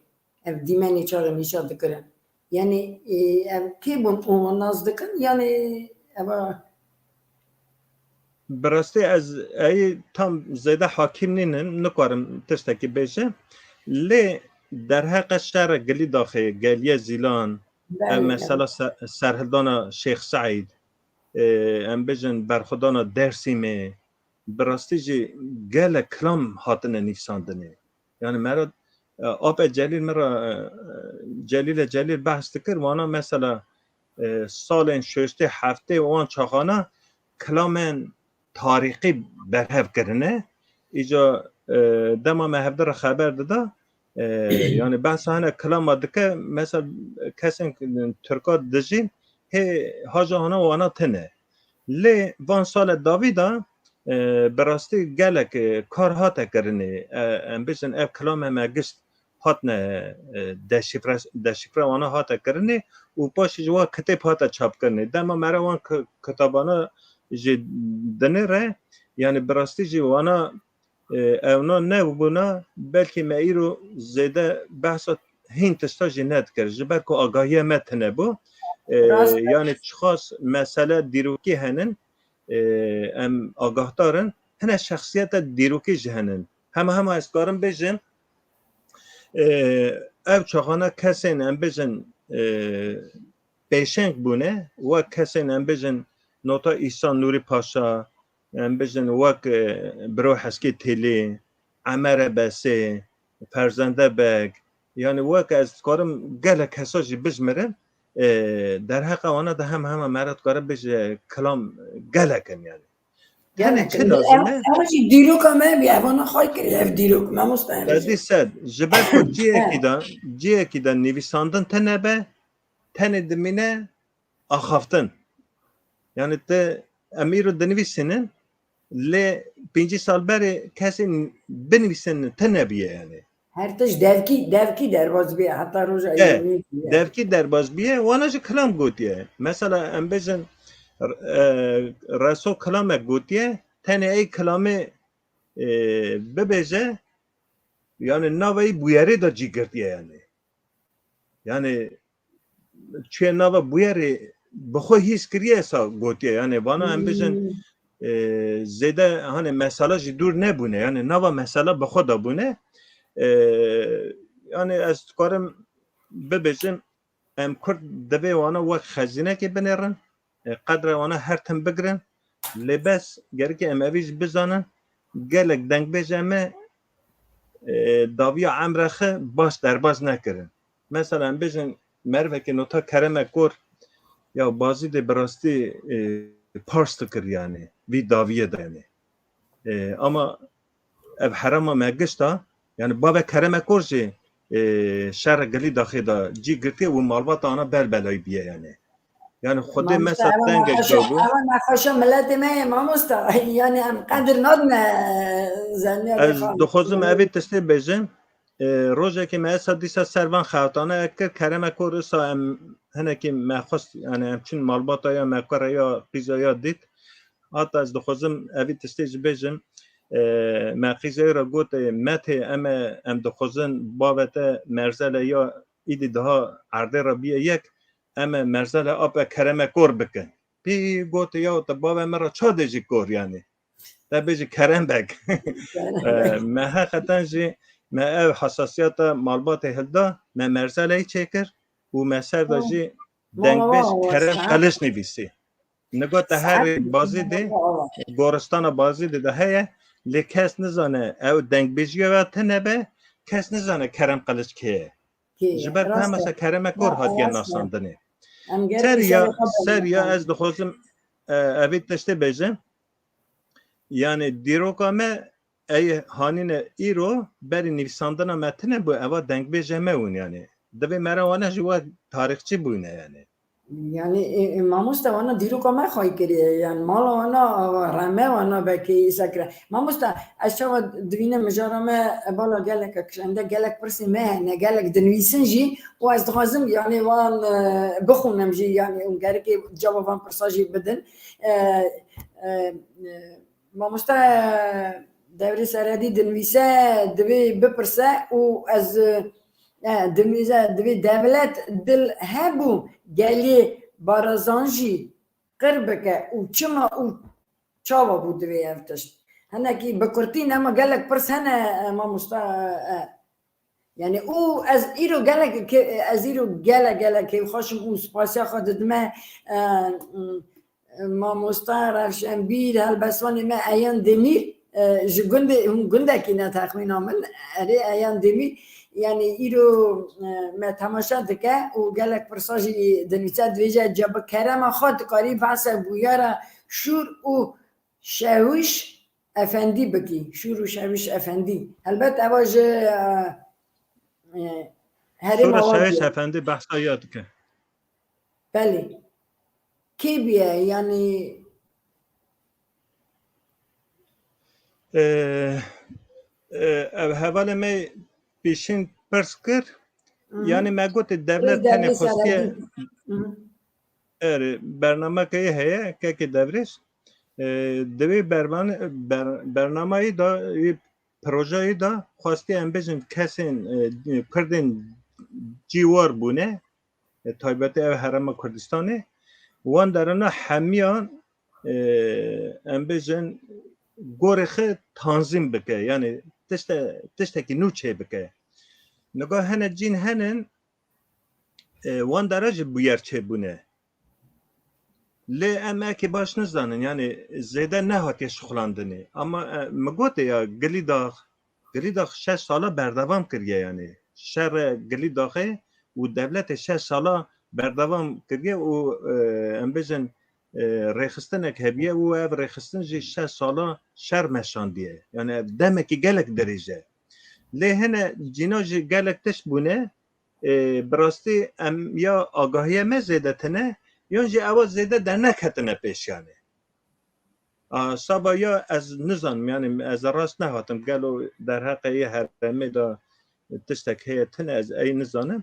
ev dîmenê çaxê nîşa dikirin. Yanî e, ev kê bûn û nas dikin, yanî eva Bi rastî ez ey tam zêde hakîm nînim, nikarim tiştekî bêjim. Lê derheqe şerê gilî daxê, Geliye Zîlan, Belê, ev mesela se- serhildana Şêx Seîd, e, em bêjin berxwedana Dersîmê, bi rastî jî gelek kilam hatine nivîsandinê. Yani me re, e, Ape Celîl me re, e, Celîle Celîl behs dikir, wana mesela e, salên şêştê heftê wan çaxana kilamên tarîxî berhev kirine. Îca e, dema me hevdi re xeber dida, e, yani behsa hene kilama dike, mesela kesên Tirka dijîn hê haja hana wana tine. Lê van sale dawî de e, bi rastî gelek e, kar hate kirinê. E, em bêjin ev kilame me gişt hatine e, deşifre, deşifre wana hate kirinê û paşê ji wa kitêb hate çapkirinê. Dema me re wan ki- kitabana jî dinêre, yani bi rastî jî wana e, ewna nebûna, belkî me îro zêde behsa hîn tişta jî nedikir. Ji ber ku agahiya me tine bû. E, Rast e. Yani çiqas mesele dîrokî henin, e, em agahdar in. Hine şexsiyete dîrokî jî henin. Hema hema ez karim bêjim, e, ev çaxana kesên em bêjin, e, pêşeng bûne, wek kesên em bêjin nota Îsa Nûrî Paşa, em bêjin wek e, Biro Heskê Têlî, Emere Besê, Ferzende Beg, yani wek ez dikarim gelek kesa jî bijmirim, e, derheqa wana de hem hema me re dikarim bêje kilam gelek in yani. Hene Gelek çi in. lazim e? Ev, ev jî dîroka me bî, evana xay kir, ev dîrok, mamosta, ev jî. Sedî sed. Ji ber ku ciyekî de, ciyekî de nivîsandin tine be, tenê dimîne axaftin. Yani te em îro dinivîsînin, lê pêncî sal berê kesên binivîsînin tine biye yani. Her tişt devkî, devkî derbas bîye, heta roja E, yewî bîye. Devkî derbas biye, wana jî kilam gotiye. Mesela em bêjin, e, Reso kilamek gotiye, tenê ey kilamê, e, bibêje, yani navê bûyerê de cî girtiye yani. Yani çiye nava bûyerê bi xwe hîs kiriye sa gotiye. Yani vana em bêjin, e, zêde hani mesela jî dûr nebûne. Yani nava mesela bi xwe de bûne. E, Yani ez dikarim bibêjim, em Kurd divê wana wek xezînekê binêrin, e, qedre wana her tim bigirin. Lê bes gereke em evî jî bizanin, gelek dengbêjê me, e, dawiya emrê xwe baş derbas nekirin. Mesela em bêjin merivekê nota Kerem Ekor ya Bazîdê bi rastî, e, pars dikir yani vî dawiyê de yani. E, ama ev herema me gişta, yani bavê Kerem Ekor jî, e, şerê gilî daxê de cî girtiye û malbata ana ber belayî biye yani. Yani Xwedê me sa tengek dabû. Ewa nexweşa miletê me ye mamosta. Yani em qedir nadine zeniya. Ez dixwazim evê tiştê bêjim. E, rojekê me esa dîsa ser van xewtana ek kir, Kerem Ekor, esa em hinekî me xwest, yani em çin malbata ya me kure ya qîza ya dît. Hata ez dixwazim evî tiştê jî bêjim. E, me qîzeyê re got, e, metê em e, em dixwazin bavê te merzele ya îdî daha erdê re biye yek, em e merzele Ape Kerem Ekor bikin. Pî got, ya te bavê me re ça dê jî kor yani. Te bêjî Kerem Beg. E, me heqeten jî me ev hesasiyeta malbatê hilda, me merzeleyî çêkir û me ser de jî dengbêj Kerem Qiliç nivîsî. Nigo te herî Bazîdê, goristana Bazîdê de heye, lê kes nizane ew dengbêjiya we tune be, kes nizane Kerem Qiliç kê ye. Ji ber ku hemasa Kerem Ekor hatiye nasandinê. Seriya, seriya ez dixwazim, e, evê tiştê bêjim. Yani dîroka me ey hanîne îro berî nivîsandina me tune bû, eva dengbêjê me bûn yani. Divê me re wane jî wek tarîxçî bûne yani. Yani, e, e, mamoste wana dîroka me xwey kiriye, yani mala wana, reme wana belkî îsa kire. Mamoste, ez çawa divînim mijara me, e, bala gelek kişende, gelek pirsê me hene, gelek dinivîsin jî û ez dixwazim, yani wan, e, bixwînim jî, yani hûn gerekê ceva van pirsa jî bidin. E, e, e, Mamoste Devrê Seredî dinivîse, divê bipirse û ez, e, dinivîse, divê dewlet dil hebû gelê Barazan jî qir bike û çima û çawa bû divê ev tişt. Hinekî bi kurtî nema gelek pirs hene, e, mamoste, e, Yani û ez îro gelek ke-, ez îro gelek, gelek kêfxweş im û spasiya xwe didime, e, m-, mamosta Rewşenbîr, helbestvanê me Eyan Demîr, e, ji gundê, hûn gundekî ne texmîna min, erê Eyan Demîr, yani îro, e, me temaşe dike û gelek pirsa jî dinivîse, divêje, ca bi kerema xwe dikarî behsa bûyera şûr û şewîş efendî bikî, şûr û şewîş efendî. Helbet ewa ji, e, e, herêma Şûr û wan Şewîş bû. Efendî behsa ya dike. Belê. Kê bûye, yani? E, e, ev hevalê me pêşîn pirs kir. Hı hı. Yani me gotê dewlet Ê, tenê dewlet xwestiye. Seredî. Hı hı. Erê, bernameke yê heye, kekê Devrêş. E, di wê berban-, ber-, bernamayê de, wê projeyê de xwestiye em bêjin kesên, e, Kurdên cîwar bûne, e, taybetî ev Herêma Kurdistanê, wan derana hemiyan, e, em bêjin gorê xwe tanzîm bike, yani tişte-, tiştekî nû çê bike. Niga hene cîn henin, e, wan dere jî bûyer çêbûne. Lê em eke baş nizanin, yani zêde nehatiye şixulandinê. Ama, e, min gotê ya Gilîdax, Gilîdax şeş sala berdevam kiriye yani. Şerê Gilîdaxê û dewletê şeş sala berdevam kiriye û, e, em bêjin, e, rêxistinek hebiye û ev rêxistin jî şeş sala şer meşandiye. Yani ev demekî gelek dirêj e. Lê hene cîna jî gelek tişt bûne, e, bi rastî em ya agahiya me zêde tune, yan jî ewa zêde derneketine pêş yani. A, saba ya ez nizanim, yani ez rast nehatim, gelo derheqê yê herêmê de tiştek heye tune, ez ey nizanim.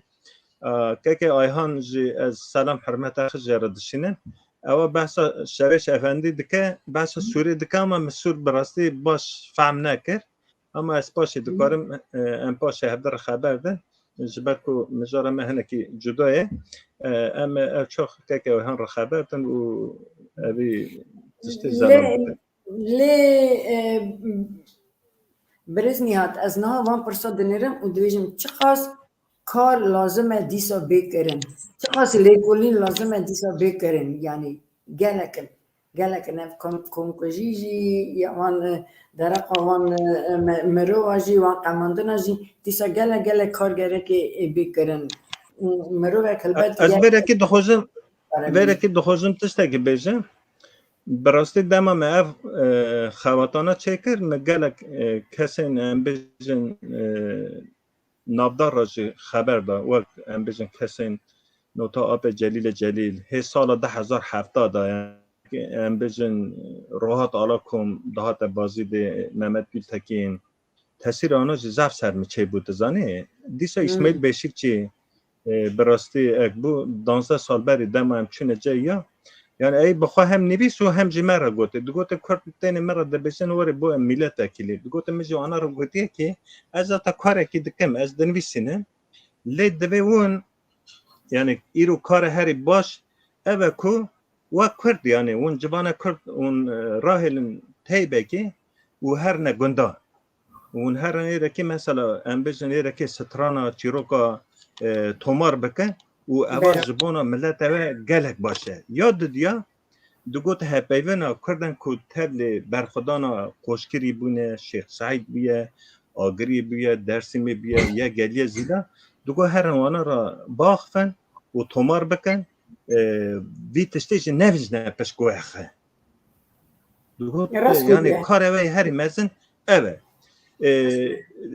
A, keke Ayhan jî ez selam hurmeta xwe jê re dişînim. Ewa behsa Şevêş Efendî dike, behsa Sûrê dike ama min Sûr bi rastî baş fehm nekir. Ama ez paşê dikarim, e, em paşê hevdî re xeber din. Ji ber ku mijara me hinekî cuda ye, e, em ev çax keke Ayhan re xeber din û evî tiştê Lê, zelal bikin. Lê, e, Birêz Nîhat, ez niha van pirsa dinêrim û dibêjim, çiqas kar lazim e dîsa bê kirin? Çiqas lêkolîn lazim e dîsa bê kirin? Yani gelek in. Gelek in ev kom-, komkujî jî, ya wan, e, dereqa wan, e, me-, mirova jî, wan qemandina jî, dîsa gelek, gelek kar gerekê, e, bê kirin. Mirovek helbet Ez ya vêrekî dixwazim, Vêrekî dixwazim tiştekî bêjim. Bi rastî dema me ev, e, xebatana çêkir, me gelek, e, kesên, em bêjin, e, navdar re jî xeber da, wek em bêjin kesên nota Apê Celîlê Celîl, hê sala du hezar hevdeh de, em bêjin Rohat Alakom dihate Bazîdê, Mehmet Gültekin, tesîra wana jî zaf ser min çêbû, tu zanî. Dîsa Hmm. Îsmaîl Beşîkçî, e, bi rastî ek bû, danzdeh sal berî dema em çûne cê ya. Yani ey bi xwe hem nivîs û hem jî me re gotê. Digote Kurd tên min re dibêjin, werê bo em mîletekî lê. Digote min jî wana re gotiye ki ez zata karekî dikim, ez dinivîsînim. Lê divê hûn, yani îro kare herî baş ev e ku wek Kurd, yani hûn civana Kurd hûn, e, rahêlin teybekê û herine gundan. Hûn herin êrekê mesela em bêjin êrekê strana çîroka, e, tomar bikin û eva Bera. Ji bona milete we gelek baş e. Ya didiya, digot hevpeyvena Kurdan ku tevlê berxwedana Qoşkirî bûne, Şêx Seîd bûye, Agirî bûye, Dersîmê bûye, ya Geliyê Zîla, digot herin wana re biaxifin û tomar bikin, e, vî tiştê jî nevijne pişt guhexe. Digot, Rast yani gotiye. Karê we herî mezin ev e. E,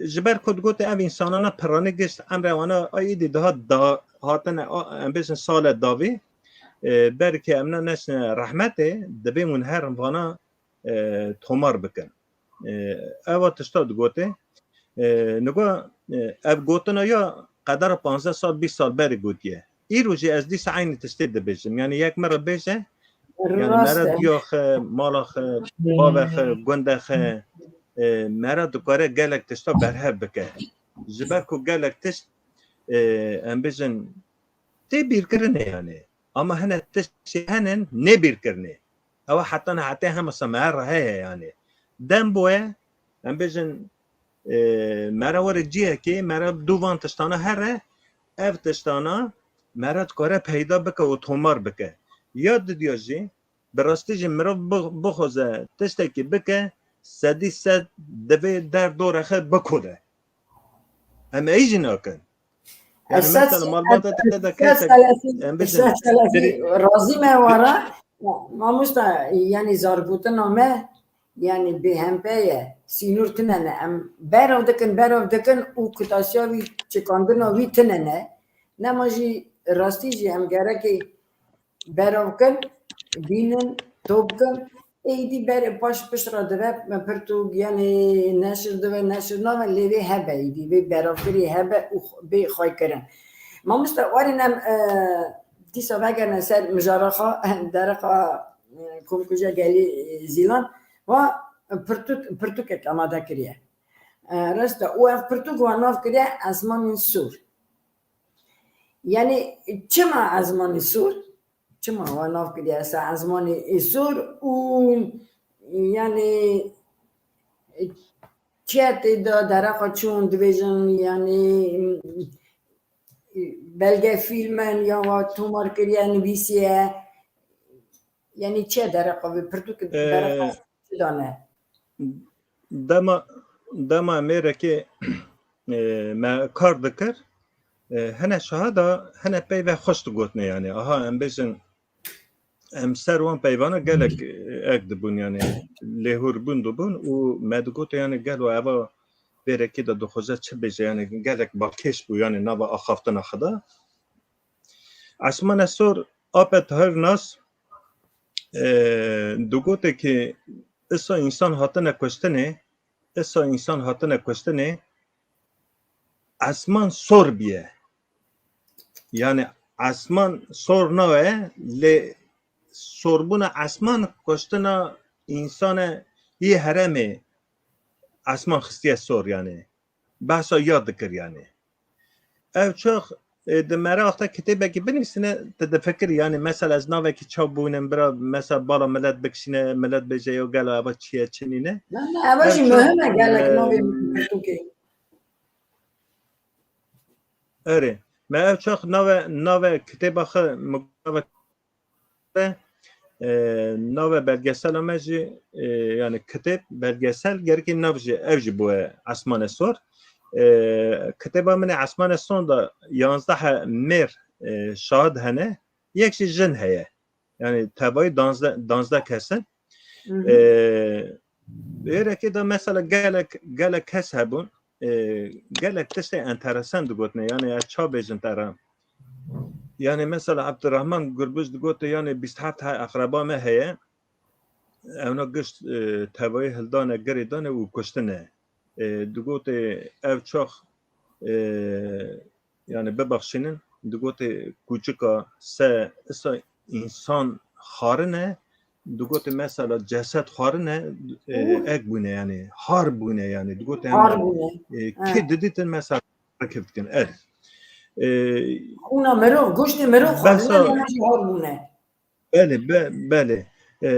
ji ber ku digot ev însanana piranî gişt emrê wana a îdî daha da hatine, a, em bêjin sale davî. e, berkê em ne neçine rehmetê, dibê hûn herin vana, e, tomar bikin. E, ewa tişta digote. E, nigo, e, ev gotina ya qedera panzdeh sal, bîst sal berê gotiye. Îro jî ez dîsa eynî tiştê dibêjim. Yani yek me re bêje, yani Rast mere e. diya xwe, mala xwe, bavê xwe, gundê xwe, e, mere dikare gelek tişta berhev bike. Ji ber ku gelek tişt, e, em bêjin, tê bîrkirinê yani. Ama hene tiştê henin nê bîrkirinê. Ewa heta niha tê hemasa me re heye yani. Dem boye, em bêjin, e, mere were cihekê, mere du van tiştana here, ev tiştana mere dikare peyda bike û tomar bike. Ya didiya jî, bi rastî jî mirov bi-, bixwaze tiştekî bike, sedî sed divê derdora xwe bikode. Em ey jî nakin. Yani Esas, mesela malbata te de esas kesek, selefî, em bêjin, esas selefî dirê- razî me wara. Mamosta, yani zargotina me, yani bêhempe ye. Sînor tine ne. Em berov dikin, berov dikin û kutasiya wî, çikandina wî tine ne. Nema jî rastî jî em gerekê berov kin, bînin, top kin. Êdî ber, paş pişt re dibe, pirtûk, yani neşir dibe, neşir nabe, lê vê hebe, êdî vê berovkirî hebe û bê xweykirin. Mamoste, warên em, e, dîsa vegerine ser mijara xwe, dereqa, e, Komkuja Gelî, e, Zîlan, wa pirtûk, pirtûkek amade kiriye. E, rest e, û ev pirtûk wa nav kiriye Ezmanên Sor. Yani çima Ezmanê Sor? Çima wa nav kiriye ser Ezmanê Sor û yani çiye tê de dereqa çûn dibêjin, yani belgefîlm in ya wa tomar kiriye, nivîsiye, yani çiye dereqa vê pirtûk, Ee, dereqa çi dane? Dema, dema mêrekê, e, me kar dikir, e, hene şaha da, hene peyve xweş digotinê yani. Aha, em bêjin, em ser wan peyvana gelek, e, ek dibûn yani, lêhûr bûn dibûn û me digote yani gelo eva vêrekê de dixwaze çi bêje yani, gelek balkêş bû yani nava axaftina xwe de. Esmane Sor, Ape Tahir Nas, e, digote ki isa însan hatine kuştinê, isa însan hatine kuştinê, esman sor biye. Yani esman sor nawe, lê sorbûna esman kuştina însane yê heremê esman xistiye sor yani. Behsa ya dikir yani. Ev çax, e, di merax de kitêbekî binivîsine, tu difikirî yani mesela ez navekî çav bûnim bira mesela bala milet bikişîne, milet bêje yo gelo eva çi ye çi nîne. Na, na, eva Ev jî çax, muhim e gelek e, navê pirtûkê. Erê. Me ev çax nave, nave kitêba xwe, e, nave belgesela me jî, e, yani kitêb, belgesel, gerekî nav jî, ev jî bûye Esmane Sor. E, kitêba min ê Esmane Sor da yanzdeh mêr, e, şahid hene, yek jî jin heye. Yani tevayî danzdeh, danzdeh kes in. Hı hı. E, Êrekê de mesela gelek, gelek kes hebûn, e, gelek tiştê enteresan digotine. Yani ez ça bêjin te re. Yani mesela Abdurrahman Gurbuz digote yani bîst heft he-, eqreba me heye. Ewna gişt, e, tevayî hildane, girê dane û kuştine. E, digote ev çax, e, yani bibexşînin, digote kûçika se isa însan xwarine, digote mesela ceset xwarine, e, Û ek bûne yani, har bûne yani, digote har hema, bûne. E, Ha. Kê didîtin mesela kevdikin, er. E, Xûna mirov, goştê mirov xwarine, Behsa lê jî har bûne. Belê, be-, belê. E,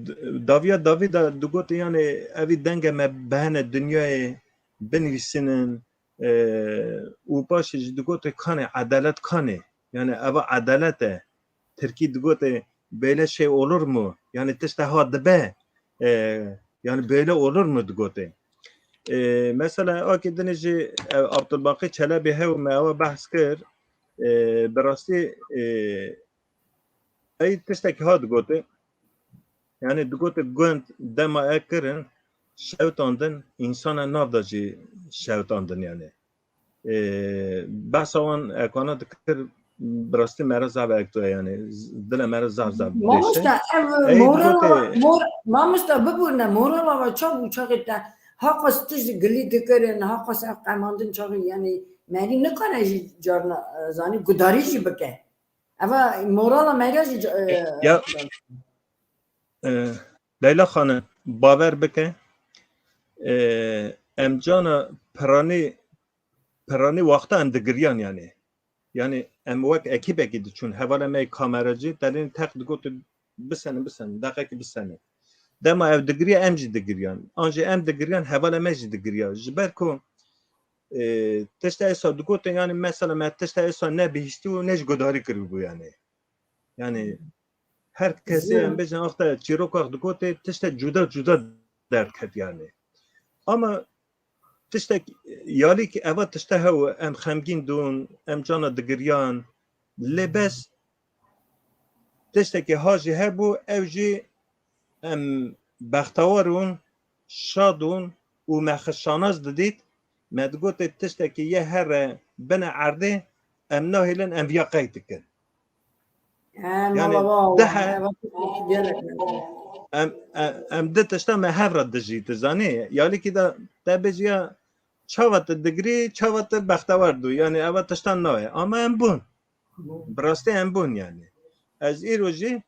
d-, daviya davî de digote yani evî denge me bihene dinyayê binivîsinin, e, û paşê jî digote kanê, edalet kanê. Yani eva edalet e. Tirkî digote böyle şey olur mu? Yani tişte ha dibe. E, yani böyle olur mu digote. E, mesela akê dinê jî, e, Abdulbaqî Çelebî hew me ewa behs kir. E, bi rastî, e, Ey tiştekî ha digote. Yani digote gund dema ek kirin, şewtandin, însana nav de jî şewtandin yani. Ee, behsa wan ekana dikir, bi rastî me re zaf ekto ye, yanî z-, dilê me re zaf zaf Mamosta, dêşe. Ev Ey, morala, dikotê- mor, mamosta, biborne, morala ve çav û çaxê te haqas tij gilî dikirin, haqas ev qemandin çaxê, yanî merî nikare jî carna, e, zanî gudarî jî bike. Eva morala meriya jî ca- e, Ya, e, Leyla Xanim, bawer bike, e, em cana piranî, piranî wexta em digiriyan yanî. Yanî em wek ekîbekî diçûn, hevalê me yê kameracî, telên teq digotin bisenin, bisenin, deqekî bisenin. Dema ev digiriya, em jî digiriyan. An jî em digiriyan, hevalê me jî digiriya. Ji ber ku, e, tişta êsa digotin, yanî mesela me tişta êsa nebihîştî û ne jî gudarî kiribû yanî. Yanî her kesê em bêjin, wexta çîroka digotê tişte cuda cuda derket yanî. Ama tiştek yalîk eva tişte hew, em xemgîn dûn, em cana digiriyan. Lê bes tiştekî ha jî hebû, ew jî em bextewar ûn, şad ûn û me xwe şanas didît, me digotê tiştekî yê here bine erdê, em nahêlin, em viya qeyd dikin. Em Yanî Allah, de Allah, he- eva gelek me. Em, em, em di tişta me hev re dijî, tu zanî? Yalîkî de te bêjî ya çawa tu digirî, çawa tu bextewar dû. Yanî eva tiştan nayê. Ama em bûn. Bi rastî em bûn yanî. Ez îro jî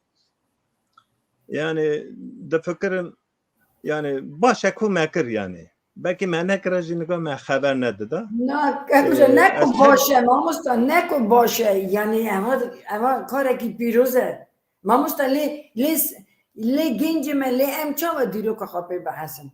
yanî difikirim, yanî baş e ku me kir yanî. Belkî me nekira jî niga me xeber nedida. Na, Ev Ee, jî ne ez ku baş e, mamosta, ne ku baş e. Yanî eva, eva karekî pîroz e. Mamosta lê, lê, lê gencê me, lê em çawa dîroka xwe pê bihesin?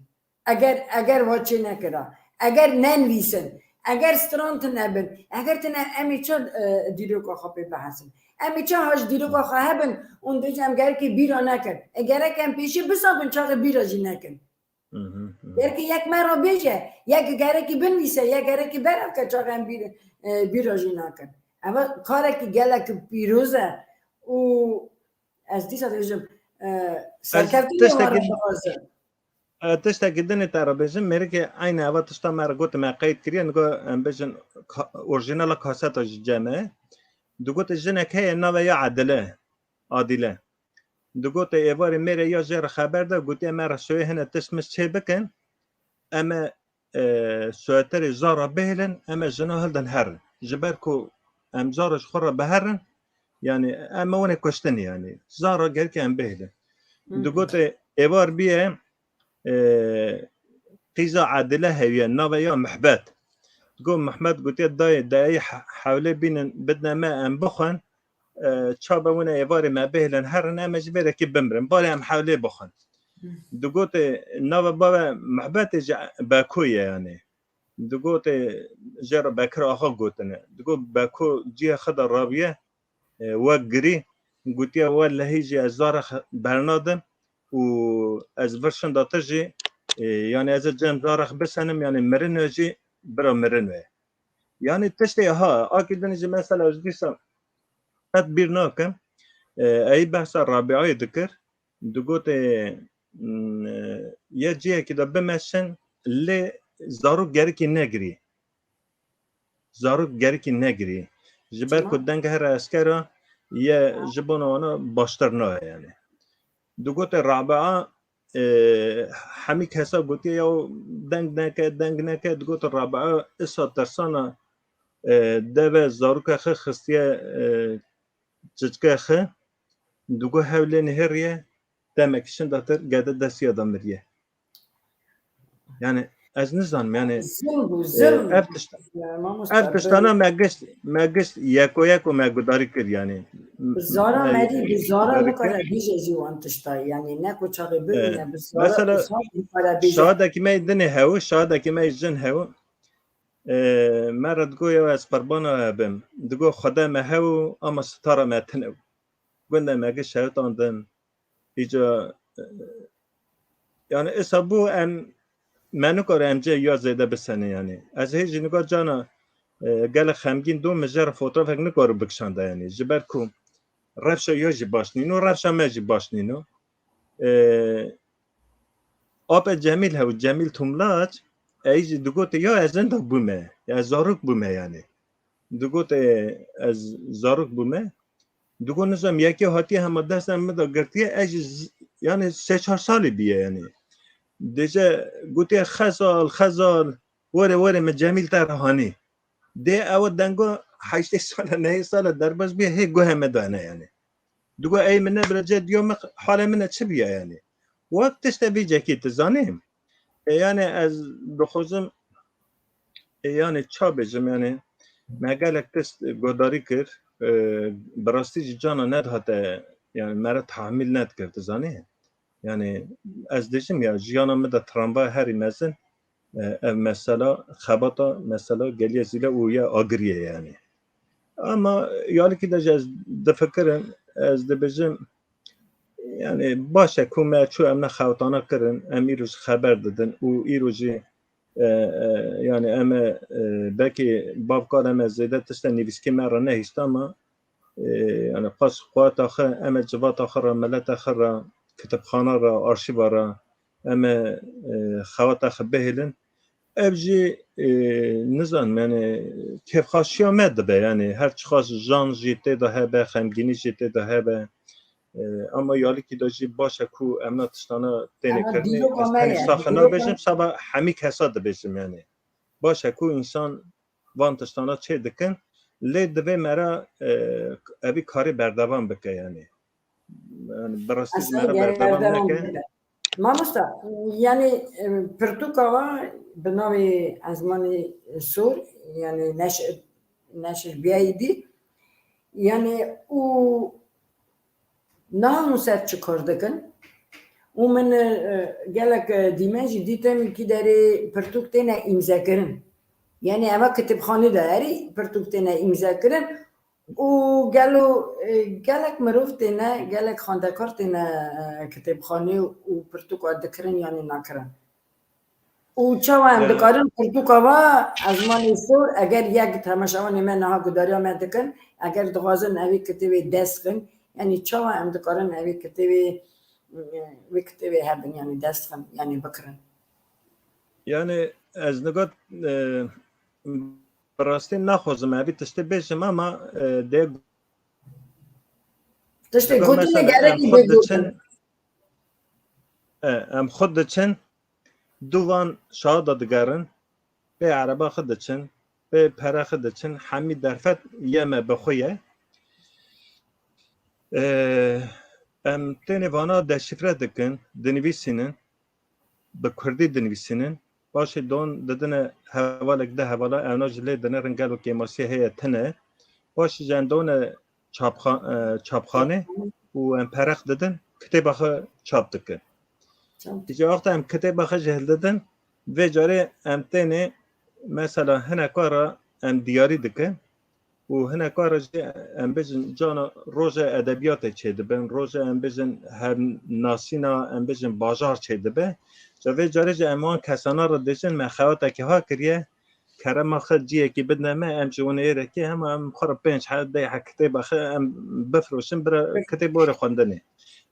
Eger, eger va çê nekira, eger nenivîsin, eger stran tune bin, eger tune em ê çi, e, dîroka xwe pê bihesin? Em ê çawa ji dîroka xwe hebin û dibêjin em gerekê bîra nekin? E, gerek em pêşî bisavin çaxê bîra jî nekin. Hı hı, hı. Gerek yek me re bêje, yek gerekî binivîse, yek gerekî berev ke çaxê em bîr, e, bîra jî nakin. Eva karekî gelek pîroz e û ez dîsa dibêjim, e, serkeftinê wan re dixwazim. E, tiştekî dinê te re bêjim, mêrikê eynî eva tişta me re got, me qeyd kiriye, nigo em bêjin ka-, orjinala kaseta ji cem e. Digote jinek heye navê ya Adile, Adile. Digote êvarê mêrê ya jê re xeber de, gotiye me re şoyê hine tişt mişt çê bikin. Em ê, e, soyeterê Zara bihêlin, em ê jina hildin herin. Ji ber ku em Zara ji xwe re biherin, yanî em ê winê kuştin yanî. Zara gerek em bihêlin. Hı hı. Digote êvar biye, e, qîza Adile hewiye, navê ya Mehbet. Digot Mehbet gotiye dayê, dayê he-, hewlê bînin, bidine me em bixwin, e, çabe wine êvarê me bihêlin herin, em ê ji vêrekî bimirin. Barê em hewlê bixwin. Digote nava bave Mehbetê ji Beko ye yanî. Digote jê re Bekir Axa gotine. Digot Beko cihê xwe de rabiye, e, wek girî, gotiye wellehî jî ez Zara xwe bernadim û ez vir şinda te jî, e, yanî ez ê cem Zara xwe bisenim, yanî mirin we jî bira mirin we. Yanî tiştê ha, akî din jî mesela ji dîsa qet bîr nakim. E, ey behsa Rabiayê dikir. Digote, mm, e, yê cihekî de bimeşin, lê zarok gerekî negirî. Zarok gerekî negirî. Ji ber ku deng here eskera ye ji bona wana baştir nayê yanî. Digote Rabia, e, hemî kesa gotiye ya deng neke, deng neke, digote Rabia isa tirsana, e, deve zaroka xwe xistiye, e, çicke xwe, digo hew lê nihêriye, demek şinda tir gede destiya da miriye. Yani ez nizanim yani. Zilm bû, e, zilm. Ev tişt-, ev tiştana me gişt, me gişt yeko yeko me gudarî kir yani. Bi zara me dî, bi zara nikare bîje jî wan tişta. Yani ne ku çaxê bibîne, bi zara, mesela, bi zara nikare bîje. Şahadekî me dinê hew, şahadekî me jin hew. E, me re digo ya ez qurbana we bim. Digo Xwedê me hew ama sitara me tine. Gunda me gişt şewitandin. Îca, e, yani esa bû em me nikare em cê ya zêde bisenin yani. Ez hê jî nika cana, e, gelek xemgîn dûm, min jê re fotoğrafek nikare bikişanda yani. Ji ber ku rewşa ya jî baş nîno, rewşa me jî baş nîno. E, Ape Cemîl hew, Cemîl Tumlaç, ey jî digote ya ez inda bûme, ya zarok bûme yani. digot, e, ez zarok bûme. Digot, nizam, yekê hatiye hema destê min de girtiye, ez jî z-, yani sê çar salî bûye yani. Dêje gotiye, Xezal, Xezal, were, were, min Cemîl te re hanî. Dê ew dengo heştê sal e, nehê sal e derbas bûye, hê guhê me dane yani. Digo, ey min nebire cê diyo, min halê min e çi bûye yani. Wek tişte vî cekî tu zanî. E, yani ez dixwazim, e, yani ça bêjim yani, me gelek tişt godarî kir, e, bi rastî jî cana nedihate, yani me re tahmîl nedikir, tu zanî. Yani ez dêjim ya, jiyana min de tramvay herî mezin, e, ev mesela xebata, mesela Geliyê Zîle û ya Agiriyê yani. Ama yalikî de jî ez difikirim, ez dibêjim, yani baş e ku me çû em ne xewtana kirin, em îro jî xeber didin û îro jî, e, e, yani em e, e, belkî bavkar em e zêde tiştê nivîskî me re nehîşt ama, e, yani paş quweta xwe, em e civata xwe re, mileta xwe re, kitêbxana re, arşîva re, em e, e, xewata xwe bihêlin. Ev jî, e, nizanim, yani kêfxweşiya me dibe, yani her çiqas jan jî tê de hebe, xemgînî jî tê de hebe. E, ama yalikî de jî baş e ku em na tiştana têne Ama kirinê, dîroka ez me tenê ye, saxe dîroka nabêjim, saba hemî kesa dibêjim yani. Baş e ku însan van tiştana çê dikin, lê divê me re, e, evî karê berdewam bike yani. Yani bi rastî jî Aslında me re yani berdewam berdewam neke. bike. Mamosta, yani, e, pirtûka wa bi navê Ezmanê Sor, yani neşir, neşir biyayî dî. Yani û niha hûn ser çi kar dikin? Û min, e, gelek, e, dîmen jî dîtim kî derê pirtûk têne îmzekirin. Yani eva kitêbxanê de herî pirtûk têne îmzekirin. Û gelo, e, gelek mirov têne, gelek xwendekar têne, e, kitêbxanê û pirtûka dikirin yanî nakirin. Û çawa em Yani dikarin pirtûka va Ezmanê Sor, eger yek temaşevanê me niha gudariya me dikin, eger dixwazin evî kitêbê dest xin, yanî çawa em dikarin evî kitêbê, e, vê kitêbê hebin, yanî dest xin, yanî bikirin? Yani ez nigat, e, bi rastî naxwazim evî tiştê bêjim ama, e, dê Tiştê Digo gotinê mesela em gerekî xwe bê diçin, gotin. e, em xwe diçin, du van şahada digerin, pê ereba xwe diçin, pê pere xwe diçin, hemî derfet ye me bi xwe ye. E, em tênê vana deşifre dikin, dinivîsînin, bi kurdî dinivîsînin. Paşê don didine hevalek, di hevala, evna jî lê dinêrin, gelo kêmasiyê heye tune. Paşê jî em done çapxa-, e, çapxanê û em perex didin, kitêba xwe çap dikin. Tamam. Îca wexta em kitêba xwe jî hildidin, vê carê em tênê mesela hinek wara em diyarî dikin. Û hinek wara jî em bêjin cana roja edebiyatê çêdibin, roja em bêjin hevnasîna, em bêjin bajar çêdibe. Ca vê carê jî em wan kesana re dêjin me xewatekî ha kiriye, kerema xwe ciyekî bidine me, em jî wan êrekê hema em xwe re pênc he, deh he kitêba xwe em bifroşin, bira kitêb were xwendinê.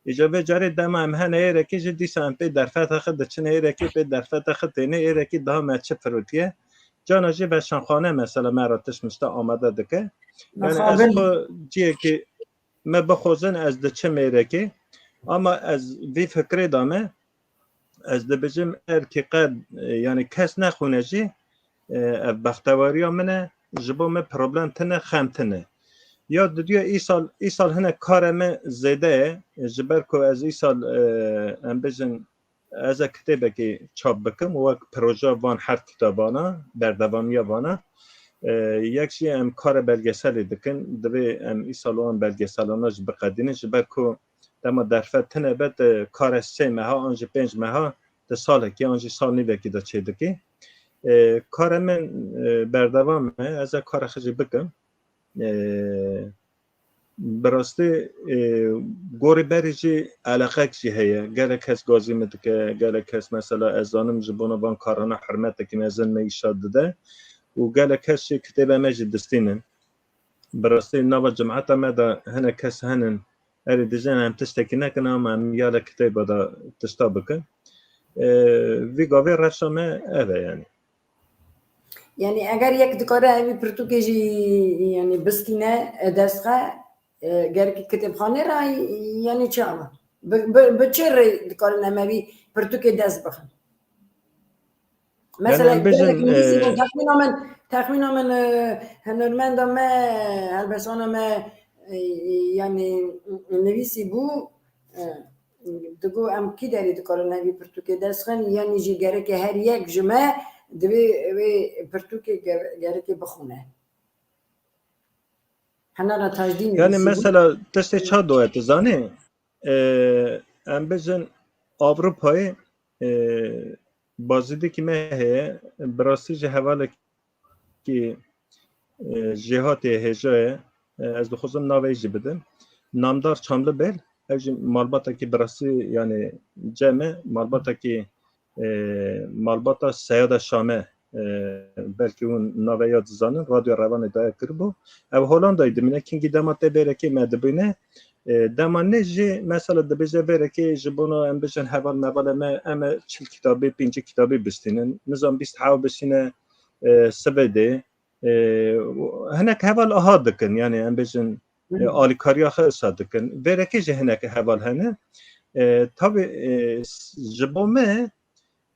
Îca vê carê dema em hene êrekê jî dîsa em pê derfeta xwe diçin êrekê, pê derfeta xwe têne êrekê daha me çi firotiye. Cana jî veşanxane mesela me re tişt mişte amade dike. Yani ez Mixabin. xwe ciyekî me bixwazin ez diçim êrekê. Ama ez vî fikrê de me, ez dibêjim erkî qe, e, yani kes nexwîne jî, e, ev bextewariya min e, ji bo me problem tine, xem tine. Ya didiya îsal, îsal hinek kare me zêde ye, ji ber ku ez îsal, e, em bêjin, ez ê kitêbekê çap bikim û wek proje van her kitabana, berdewamiya vana, e, yek jî em kare belgeselê dikin, divê em îsal wan belgeselana jî biqedînin, ji ber ku dema derfet tine be, tu kare sê meha an jî pênc meha, tu salekî an jî sal nîvekî de çêdikî. E, kare min, e, berdewam e, ez ê kare xwe jî bikim. E, Bi rastî, e, gorî berî jî eleqek jî heye. Gelek kes gazî min dike, gelek kes mesela ez zanim ji bona van karana hurmetekî mezin me îşa dide û gelek kes jî kitêbe me jî distînin. Bi rastî nava cemata me de hinek kes henin, erê dijin em tiştekî nekin ama em ya li kitêba de tişta bikin. E, vî gavê rewşa me ev e yani. Yani eger yek dikare evî pirtûkê jî, yani bistîne, e, dest xwe, e, gerek kitêbxanê re, yani çawa? Bi, bi, bi çi rê dikarin em evî pirtûkê dest bixin? Mesela, em bêjin, gerek nivîsî bû, e, texmîna min, texmîna min, e, hunermenda me, helbestana me, e, yani nivîsî bû, e, digo em kî derê dikarin evî pirtûkê dest xin, yanî jî gereke her yek ji me divê wê pirtûkê ge-, gereke bixwîne. Hena ra Tajdîn Yani nivîsî bû. Mesela tiştê çawa doye, tu zanî? E, em bêjin Avrupayê, e, bazîdekî me heye, bi rastî jî hevalekî, e, jêhatê hêja ye. E, ez dixwazim navê jî bidim. Namdar Çamlibel, ev jî malbatekî bi rastî, yani cem e, malbatekî, e, malbata Seyada Şame, e, belkî hûn navê ya dizanin, Radyo Revanê daye kiribû. Ev Holandayê dimîne, kingî dema tê vêrekê me dibîne. E, dema ne jî, mesela dibêje vêrekê ji bona em bêjin heval mevalê me, em ê çil kitabê, pêncî kitabê bistînin. Nizam bîst hewa bistîne, e, Swêdê. E, hinek heval aha dikin, yani em bêjin, e, Hı. alîkariya xwe isa dikin. Vêrekê jî hinek heval hene. E, tabi, e, s-, ji bo me,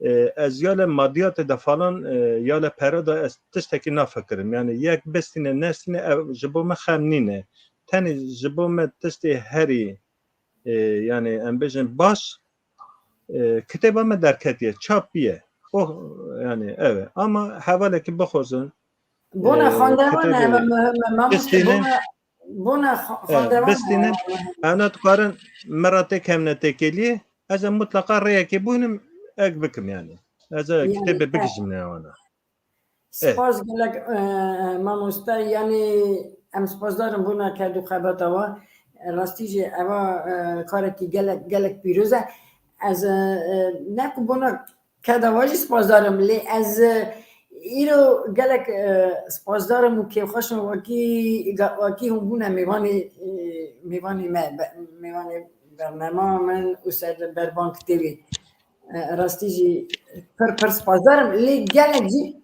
e, ez ya li madiyatê de falan, e, ya li pere de ez tiştekî nafikirim. Yani yek bistîne, nestîne, ev ji bo me xem nîne. Tenê ji bo me tiştê herî, e, yani em bêjin baş, e, kitêba me derketiye, çap bûye. O, yani ev e. Ama hevalekî bixwazin, Bona e, xwendevan e, kitêbê me, me, me, mamoste, bistînin, bona, bona xwe-, e, xwendevan e. Bistînin, em ne dikarin, me re tê kemne têkêliyê, ez ê mutleqa rêyekê bûnim, ek bikim yani. Ez ê Yani, kitêbê e. bigijim ne wana. Eh. Spas gelek, e, mamoste, yani em spasdar in bona ked û xebata we. Rastî jî eva, e, karekî gelek, gelek pîroz e. Ez, e, e, ne ku bona keda we jî spasdar im, lê ez, e, îro gelek, e, spasdar im û kêfxweş im wekî, ga-, wekî hûn bûne mêvanê, e, mêvanê me, be-, mêvanê bernama min û ser berbang tê vê. E, rastî jî pir, pir spasdar im. Lê gelek jî,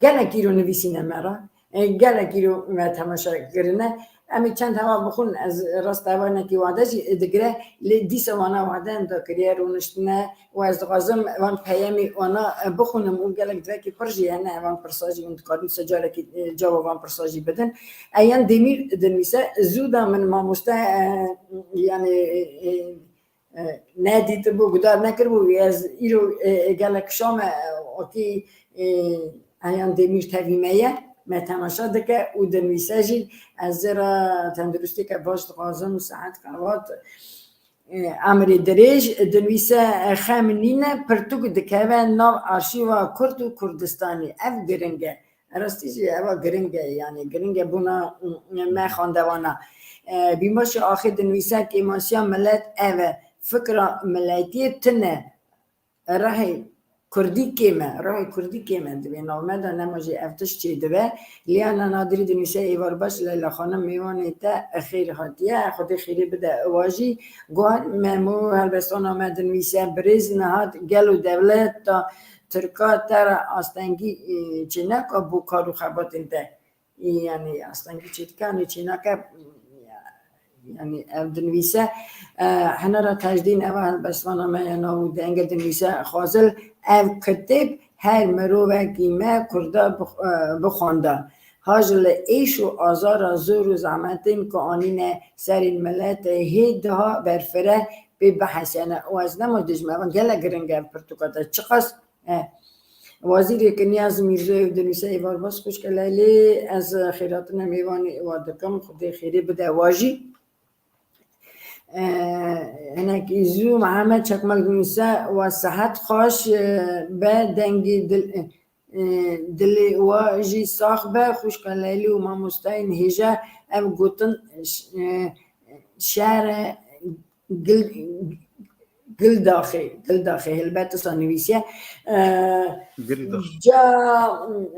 gelek îro nivîsîne me re. E, gelek îro me temaşe kirine. Em ê çend heval bixwin, ez rast hevalekî wade jî digire. Lê dîsa wana wade em dakiriye rûniştine û ez dixwazim van peyemî wana, e, bixwînim û gelek divekî pir jî hene, van pirsa jî hûn dikarin dîsa carekî, e, cewab van pirsa jî bidin. Eyan Demîr dinivîse, zû da min mamoste, e, yani, e, e, nedîtibû, guhdar nekiribû. Ez îro, e, e, gelek şam e, wekî, e, Eyan Demîr tevî me ye, me temaşe dike û dinivîse jî. Ez zêra tenduristiyeke baş dixwazim, sihet, qewat, e, emrê dirêj. Dinivîse, e, xem nîne, pirtûk dikeve nav arşîva Kurd û Kurdistanî. Ev giring e. Rastî jî eva giring e, yani giring e bona, mm, me xwendevana. E, Bîmaşê Axê dinivîse, kêmasiya milet ev e, fikra miletiyê tune, rehê kurdî kêm e, rehê kurdî kêm e di vê navê me de, nema jî ev tişt çêdibe. Liyana Nadirî dinivîse, êvar baş Leyla Xanim, mêvanê te xêr hatiye, Xwedê xêrê bide wa jî. Guhar Memo, helbestana me dinivîse, birêz nihat gel û dewleta Tirka te re astengî, e, çêneka bo kar û xebatên te. Yani astengî çêdike, yanî çênake, yani ev dinivîse, e, Henara Tajdîn, eva helbestvana me ya nav û dengê dinivîse, Xwazil, ev kitêb her mirovekî me Kurda bix-, e, bixwenda. Ha ji li êş û azara, zor û zehmetên ku anîne serên miletê hê diha berfire pê bihesene. Û ez nema dijme, ev gelek giring e, ev pirtûka te çiqas, e, Wazîrê Kinyaz Mîrzoyev dinivîse, êvar baş xwişka Leylê, ez xêrhatina mêvanê wa dikim, Xwedê xêrê bide wa jî. E, hinekî zû Mihemed Çakmak dinivîse, wa sihet xweş, e, be, dengê dil, e, dilê wa jî sax be, xwişka Leylê û mamostayên hêja. Ev gotin, e, şere gil, Gildaxê, Gildaxê, helbet wisa nivîsiye. E, Gildax. Ca,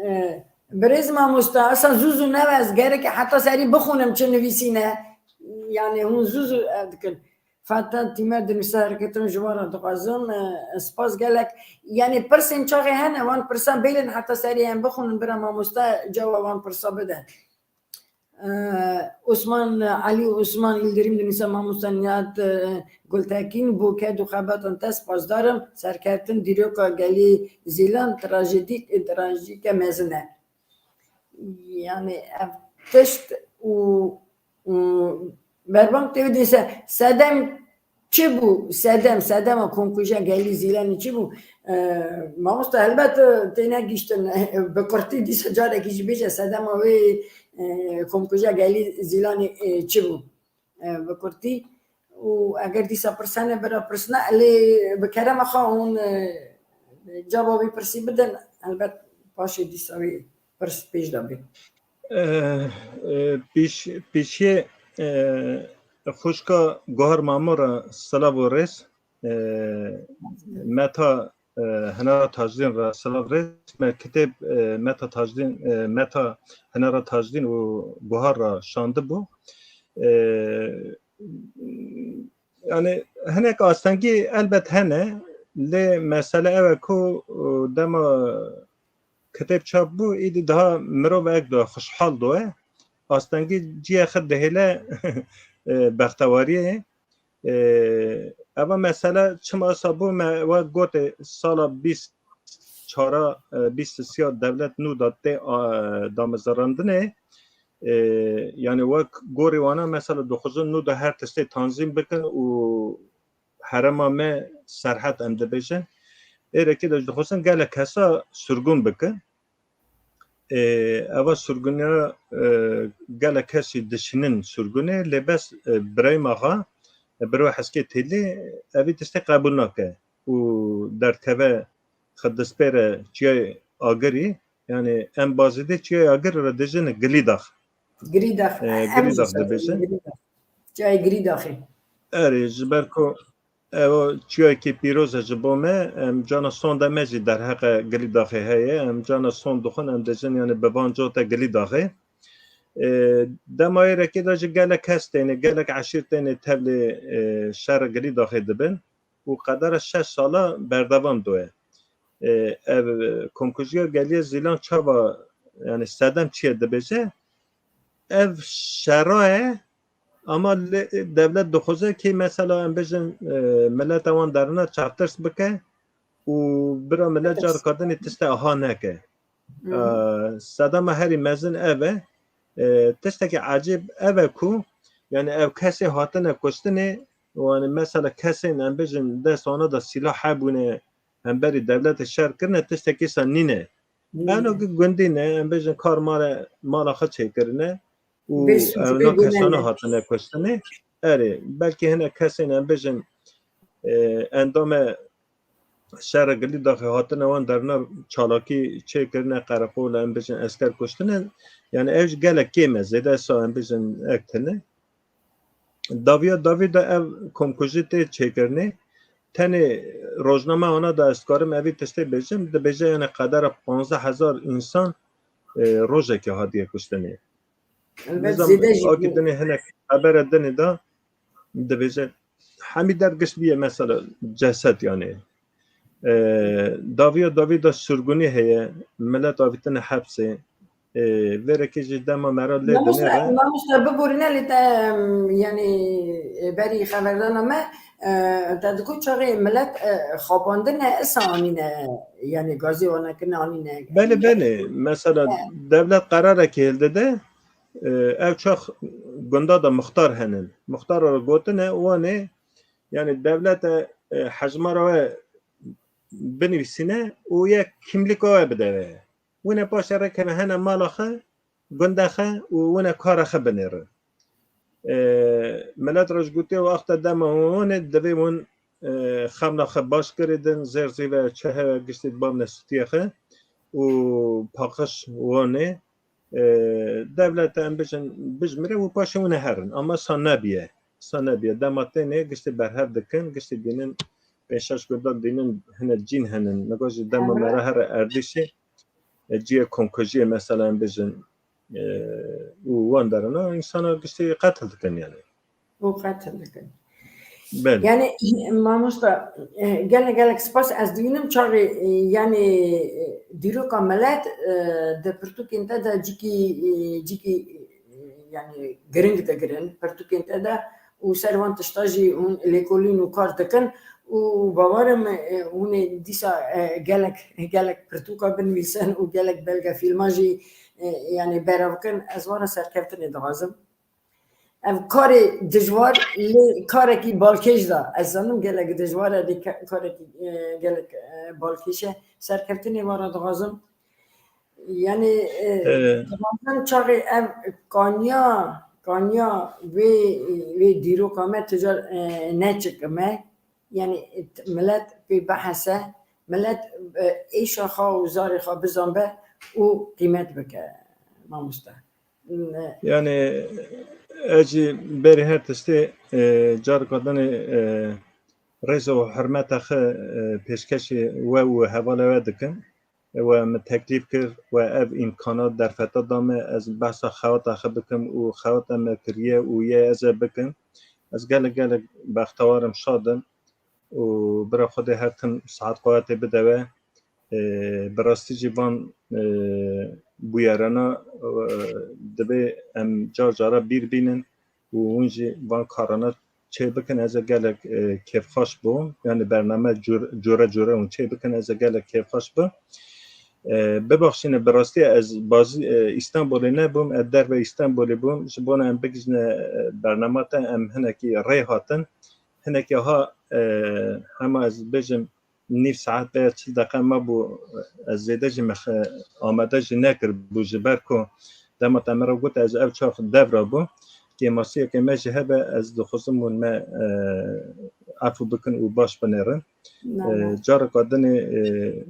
e, birêz mamosta, esa zû zû nebe, ez gereke heta serî bixwînim çi nivîsîne. Yani hûn zû zû ev dikin. Fatan Tîmer dinivîse, herketin ji wan re dixwazim. E, spas gelek. Yanî pirsên çaxê hene, wan pirsan bêlin heta serê em bixwînin, bira mamoste cewaba wan pirsa bide. E, Osman, Elî Osman Îldirîm dinivîse, mamoste Nihat, e, Gultekîn, bo ked û xebatan te spasdar im. Serkeftin dîroka gelî Zîlan trajedîk, trajîke mezin e. Yanî ev tişt û, û berbang tê bidîse, sedem çi bû? Sedem, sedema komkujiya gelî Zîlanî çi bû? E, mamoste, helbet, e, têne giştin, e, bi kurtî dîsa carekî jî bêje sedema wê, e, komkujiya gelî Zîlanî, e, çi bû? E, bi kurtî. Û eger dîsa pirs hene, bira pirsne, lê bi kerema xwe hûn, e, cevabî pirsî bidin, helbet paşê dîsa wê pirs pêş de bê. E, e, pêş-, pêşiyê, e, xwişka Guhar Mamo re silav û rêz, e, Meta, e, Hinara Tajdîn re silav rêz. Me kitêb, e, Meta Tajdîn, e, Meta Hinara Tajdîn û Guhar re şandibû. E, Yani hinek astengî elbet hene, lê mesele ew e ku, e, dema kitêb çap bû, îdî daha mirov ek do, xweşhal do e. Astengî ciyê xwe dihêle, e, bextewariyê. E, eva mesele çima wisa bû, me we gotê sala bîst çara, e, bîst sisiya dewlet nû da tê, a, damezrandinê. E, yani wek gorî wana mesela dixwazin nû da her tiştê tanzîm bikin û herema me Serhet em dibêjin. Êrekê de jî dixwazin gelek kesa sirgûn bikin. E, eva sirgûniya, e, gelek kesî dişînin sirgûnê, lê bes, e, Birayim Axa, e, Biro Heskê Têlî, evî tiştê qebûl nake û derdkeve xwe dispêre Çiyayê Agirî, yani em bazêdê Çiyayê Agirî re dibêjin Gilîdax. Girîdax. E, Em jî Girîdax dibêjin. Girîdax. Çiyayê Girîdaxê. Erê, ji ber ku ew çiyayekî pîroz e ji bo me, em cana sonda me jî derheqe Gilîdaxê heye. Em cana sond dixwin, em dibêjin yani bi van cota Gilîdaxê. E, dema êrekê de jî gelek kes têne, gelek eşîr têne tevlê, e, şer Gilîdaxê dibin. Û qedera şeş sala berdewam doye. E, ev komkujiya geliyê Zîlan çawa, yani sedem çi ye dibêje? Ev şera ye, ama lê, dewlet dixwaze kê mesela em bêjin, e, mileta wan derine çavtirs bike û bira millet carika dinê tiştê aha neke. Hı hı. E, sedema herî mezin ev e. E, tiştekî ecêb ev e ku, yani ev kesê hatine kuştinê, yani mesela kesên em bêjin dest wana da sîlah hebûne, hemberî dewletê şer kirine, tiştekî sa nîne. Nîne. Eno ki gundî ne, em bêjin kar mala, mala xwe çêkirine û Bê suçî ew bê na kesana guneh ne. Hatine kuştinê. Erê, belkî hinek kesên em bêjin, e, endame şerê Gilîdaxê hatine wan derna çalakî çêkirine, qereqol em bêjin esker kuştine. Yani ev jî gelek kêm e, zêde sa em bêjin ek tine. Daviya davî de ev komkujî tê çêkirinê. Tenê rojname ana da ez karim evî tiştê bêjim, dibêje yani qedera panzdeh hezar însan, e, rojekê hatiye kuştinê. Elbet Nizam zêde jî akî bû. Dinê hinek xebere dinê da dibêje hemî der gişt bûye mesela ceset yani. E, daviya davî da sirgûnî heye, milet avîtine hepsê. E, vêrekê jî dema me re lê Mamoste, dinêre. Mamoste biborîne lê te, em, yani, e, berî xeberdana me, e, te digot çaxê milet, e, xapandine, isa anîne, yani gazê wana kirine anîne. Belê, belê. Mesela Evet. Dewlet qerarekê hildide, e, ev çax gunda da muxtar henin. Muxtara re gotine, wan ê, yani dewlete, e, hejmara we binivîsîne û yek kimlîka we bide we. Wine paşê re keve hene mala xwe, gunda xwe û wine kara xwe binêrin. E, milet re ji gotiye wexta dema hûn ê, divê hûn, e, xemla xwe baş kirî din, zêr zîve çi heye giştî bamne stûyê xwe û paqij wan ê. E, dewlete em bijin, bijmire û paşê hûn ê herin. Ama sa nebiye. Sa nebiye. Dema têne giştî berhev dikin, giştî dînin pênc şeş gunda dînin hine cîn henin. Nika jî dema Aha. Me re here Erdîşê, e, ciyê komkujiyê mesela em bijin, e, û wan derana însana giştî qetil dikin yani. Û qetil dikin. Belê. Yani mamosta, e, gelek gelek spas. Ez dibînim çaxê, e, yani, e, dîroka milet, e, di pirtûkên te de cikî, e, cikî, e, yani giring digirin pirtûkên te de û ser van tişta jî hûn lêkolîn û kar dikin û bawerim, e, hûn ê dîsa, e, gelek, gelek pirtûka binivîsin û gelek belgefîlma jî, e, yani berav bikin. Ez wan re serkeftinê dixwazim. Ev karê dijwar lê karekî balkêş da. Ez zanim gelek dijwar e, lê ke-, karekî, e, gelek, e, balkêş e. Serkeftinê wan re dixwazim. Yani, e, Ee, dixwazim çaxê ev kaniya, kaniya vê, vê dîroka me tu car, e, neçikime. Yani, e, t-, milet pê bihese, milet, e, êşa xwe û zarê xwe bizanbe û qîmet bike, mamoste. Ne. Yani, ez jî berî her tiştê, e, careka dinê, e, rêz û hurmeta xwe, e, pêşkêşî we û hevalê we dikim. We min teklîf kir, we ev îmkana derfeta da me, ez behsa xewata xwe bikim û xewata me kiriye û yê ez ê bikim. Ez gelek, gelek bextewar im, şad im û bira Xwedê her tim sihet quwetê bide we. E, bi rastî jî van, e, bûyerana, e, divê em car cara bîr bînin û hûn jî van karana çê bikin. Ez ê gelek, e, kêfxweş bûm. Yani bername cure, cure cure hûn çê bikin. Ez ê gelek kêfxweş bim. E, bibaxşîne, bi rastî ez bazî, e, Îstanbulê nebûm. Ez derve Îstanbulê bûm. Ji bona em bigihîjine, e, bernama te, em hinekî rê hatin. Hinekî ha, e, hema ez bêjim, nîv saet veya çil deqe mabû, ez zêde jî me xe-, amade jî nekiribû, ji ber ku dema te min re got ez ev çax devra bû. Kêmasiyeke me jî hebe, ez dixwazim hûn me, e, efû bikin û baş binêrin. E, Nana. Careka dinê, e,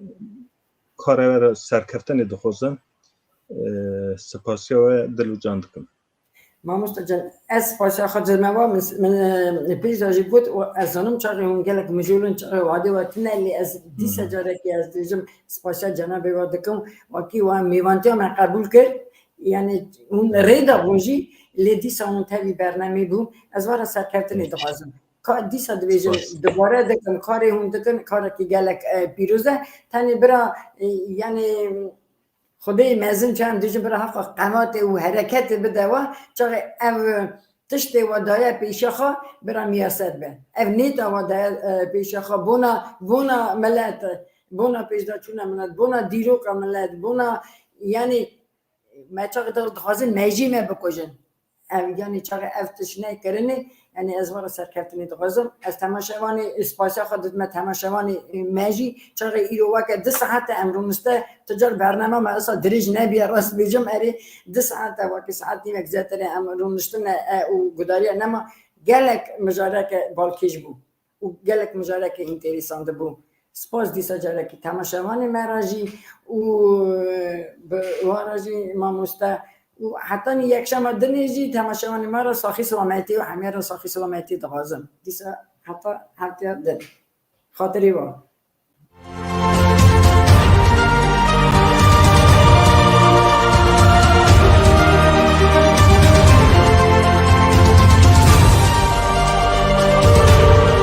karê we re serkeftinê dixwazim. E, spasiya we dil û can dikim. Mamoste can, ez spasiya xwe cem me wa, min, min, e, pêş de jî got, û ez zanim çaxê hûn gelek mijûl in, çaxê wadê we tune, lê ez dîsa Hı hı. carekê ez dibêjim, spasiya cenabê we dikim, wekî we mêvantiya me qebûl kir, yani hûn rê da bûn jî, lê dîsa hûn tevî bernamê bûn, ez we re serkeftinê Hı. dixwazim. Ka dîsa dibêjim, Spas. dubare dikim, karê hûn dikin, karekî gelek, e, pîroz e. Tenê bira, e, yani, Xwedê mezin çend dijî bira heqa qematê û hereketê bide we, çaxê ev tiştê we daye pêşiya xwe bira miyaset be. Ev nêta we daye, e, pêşiya xwe bona, bona milet, bona pêşdaçûna milet, bona dîroka milet, bona, yani, me çaxê di-, dixwazin mejî me bikujin. Ev, yani çaxê ev tişt neyê kirinê, yani ez we re serkeftinê dixwazim. Ez temaşevanê, spasiya xwe didime temaşevanê me jî. Çaxê îro weke du saete em rûnişte, tu car bernama me esa dirêj nebiye, rast bêjim, erê du saete, weke saet nîvek zêdetirê em rûniştine, e, û gudariya nema. Gelek mijareke balkêş bû û gelek mijareke înterîsan dibû. Spas dîsa carekî temaşevanê me re jî û bi wan re jî mamoste û hetanî yekşema dinê jî temaşevanê me re saxî selametî û hemî re saxî selametî dixwazim. Dîsa heta hefteya din. Xatirî we.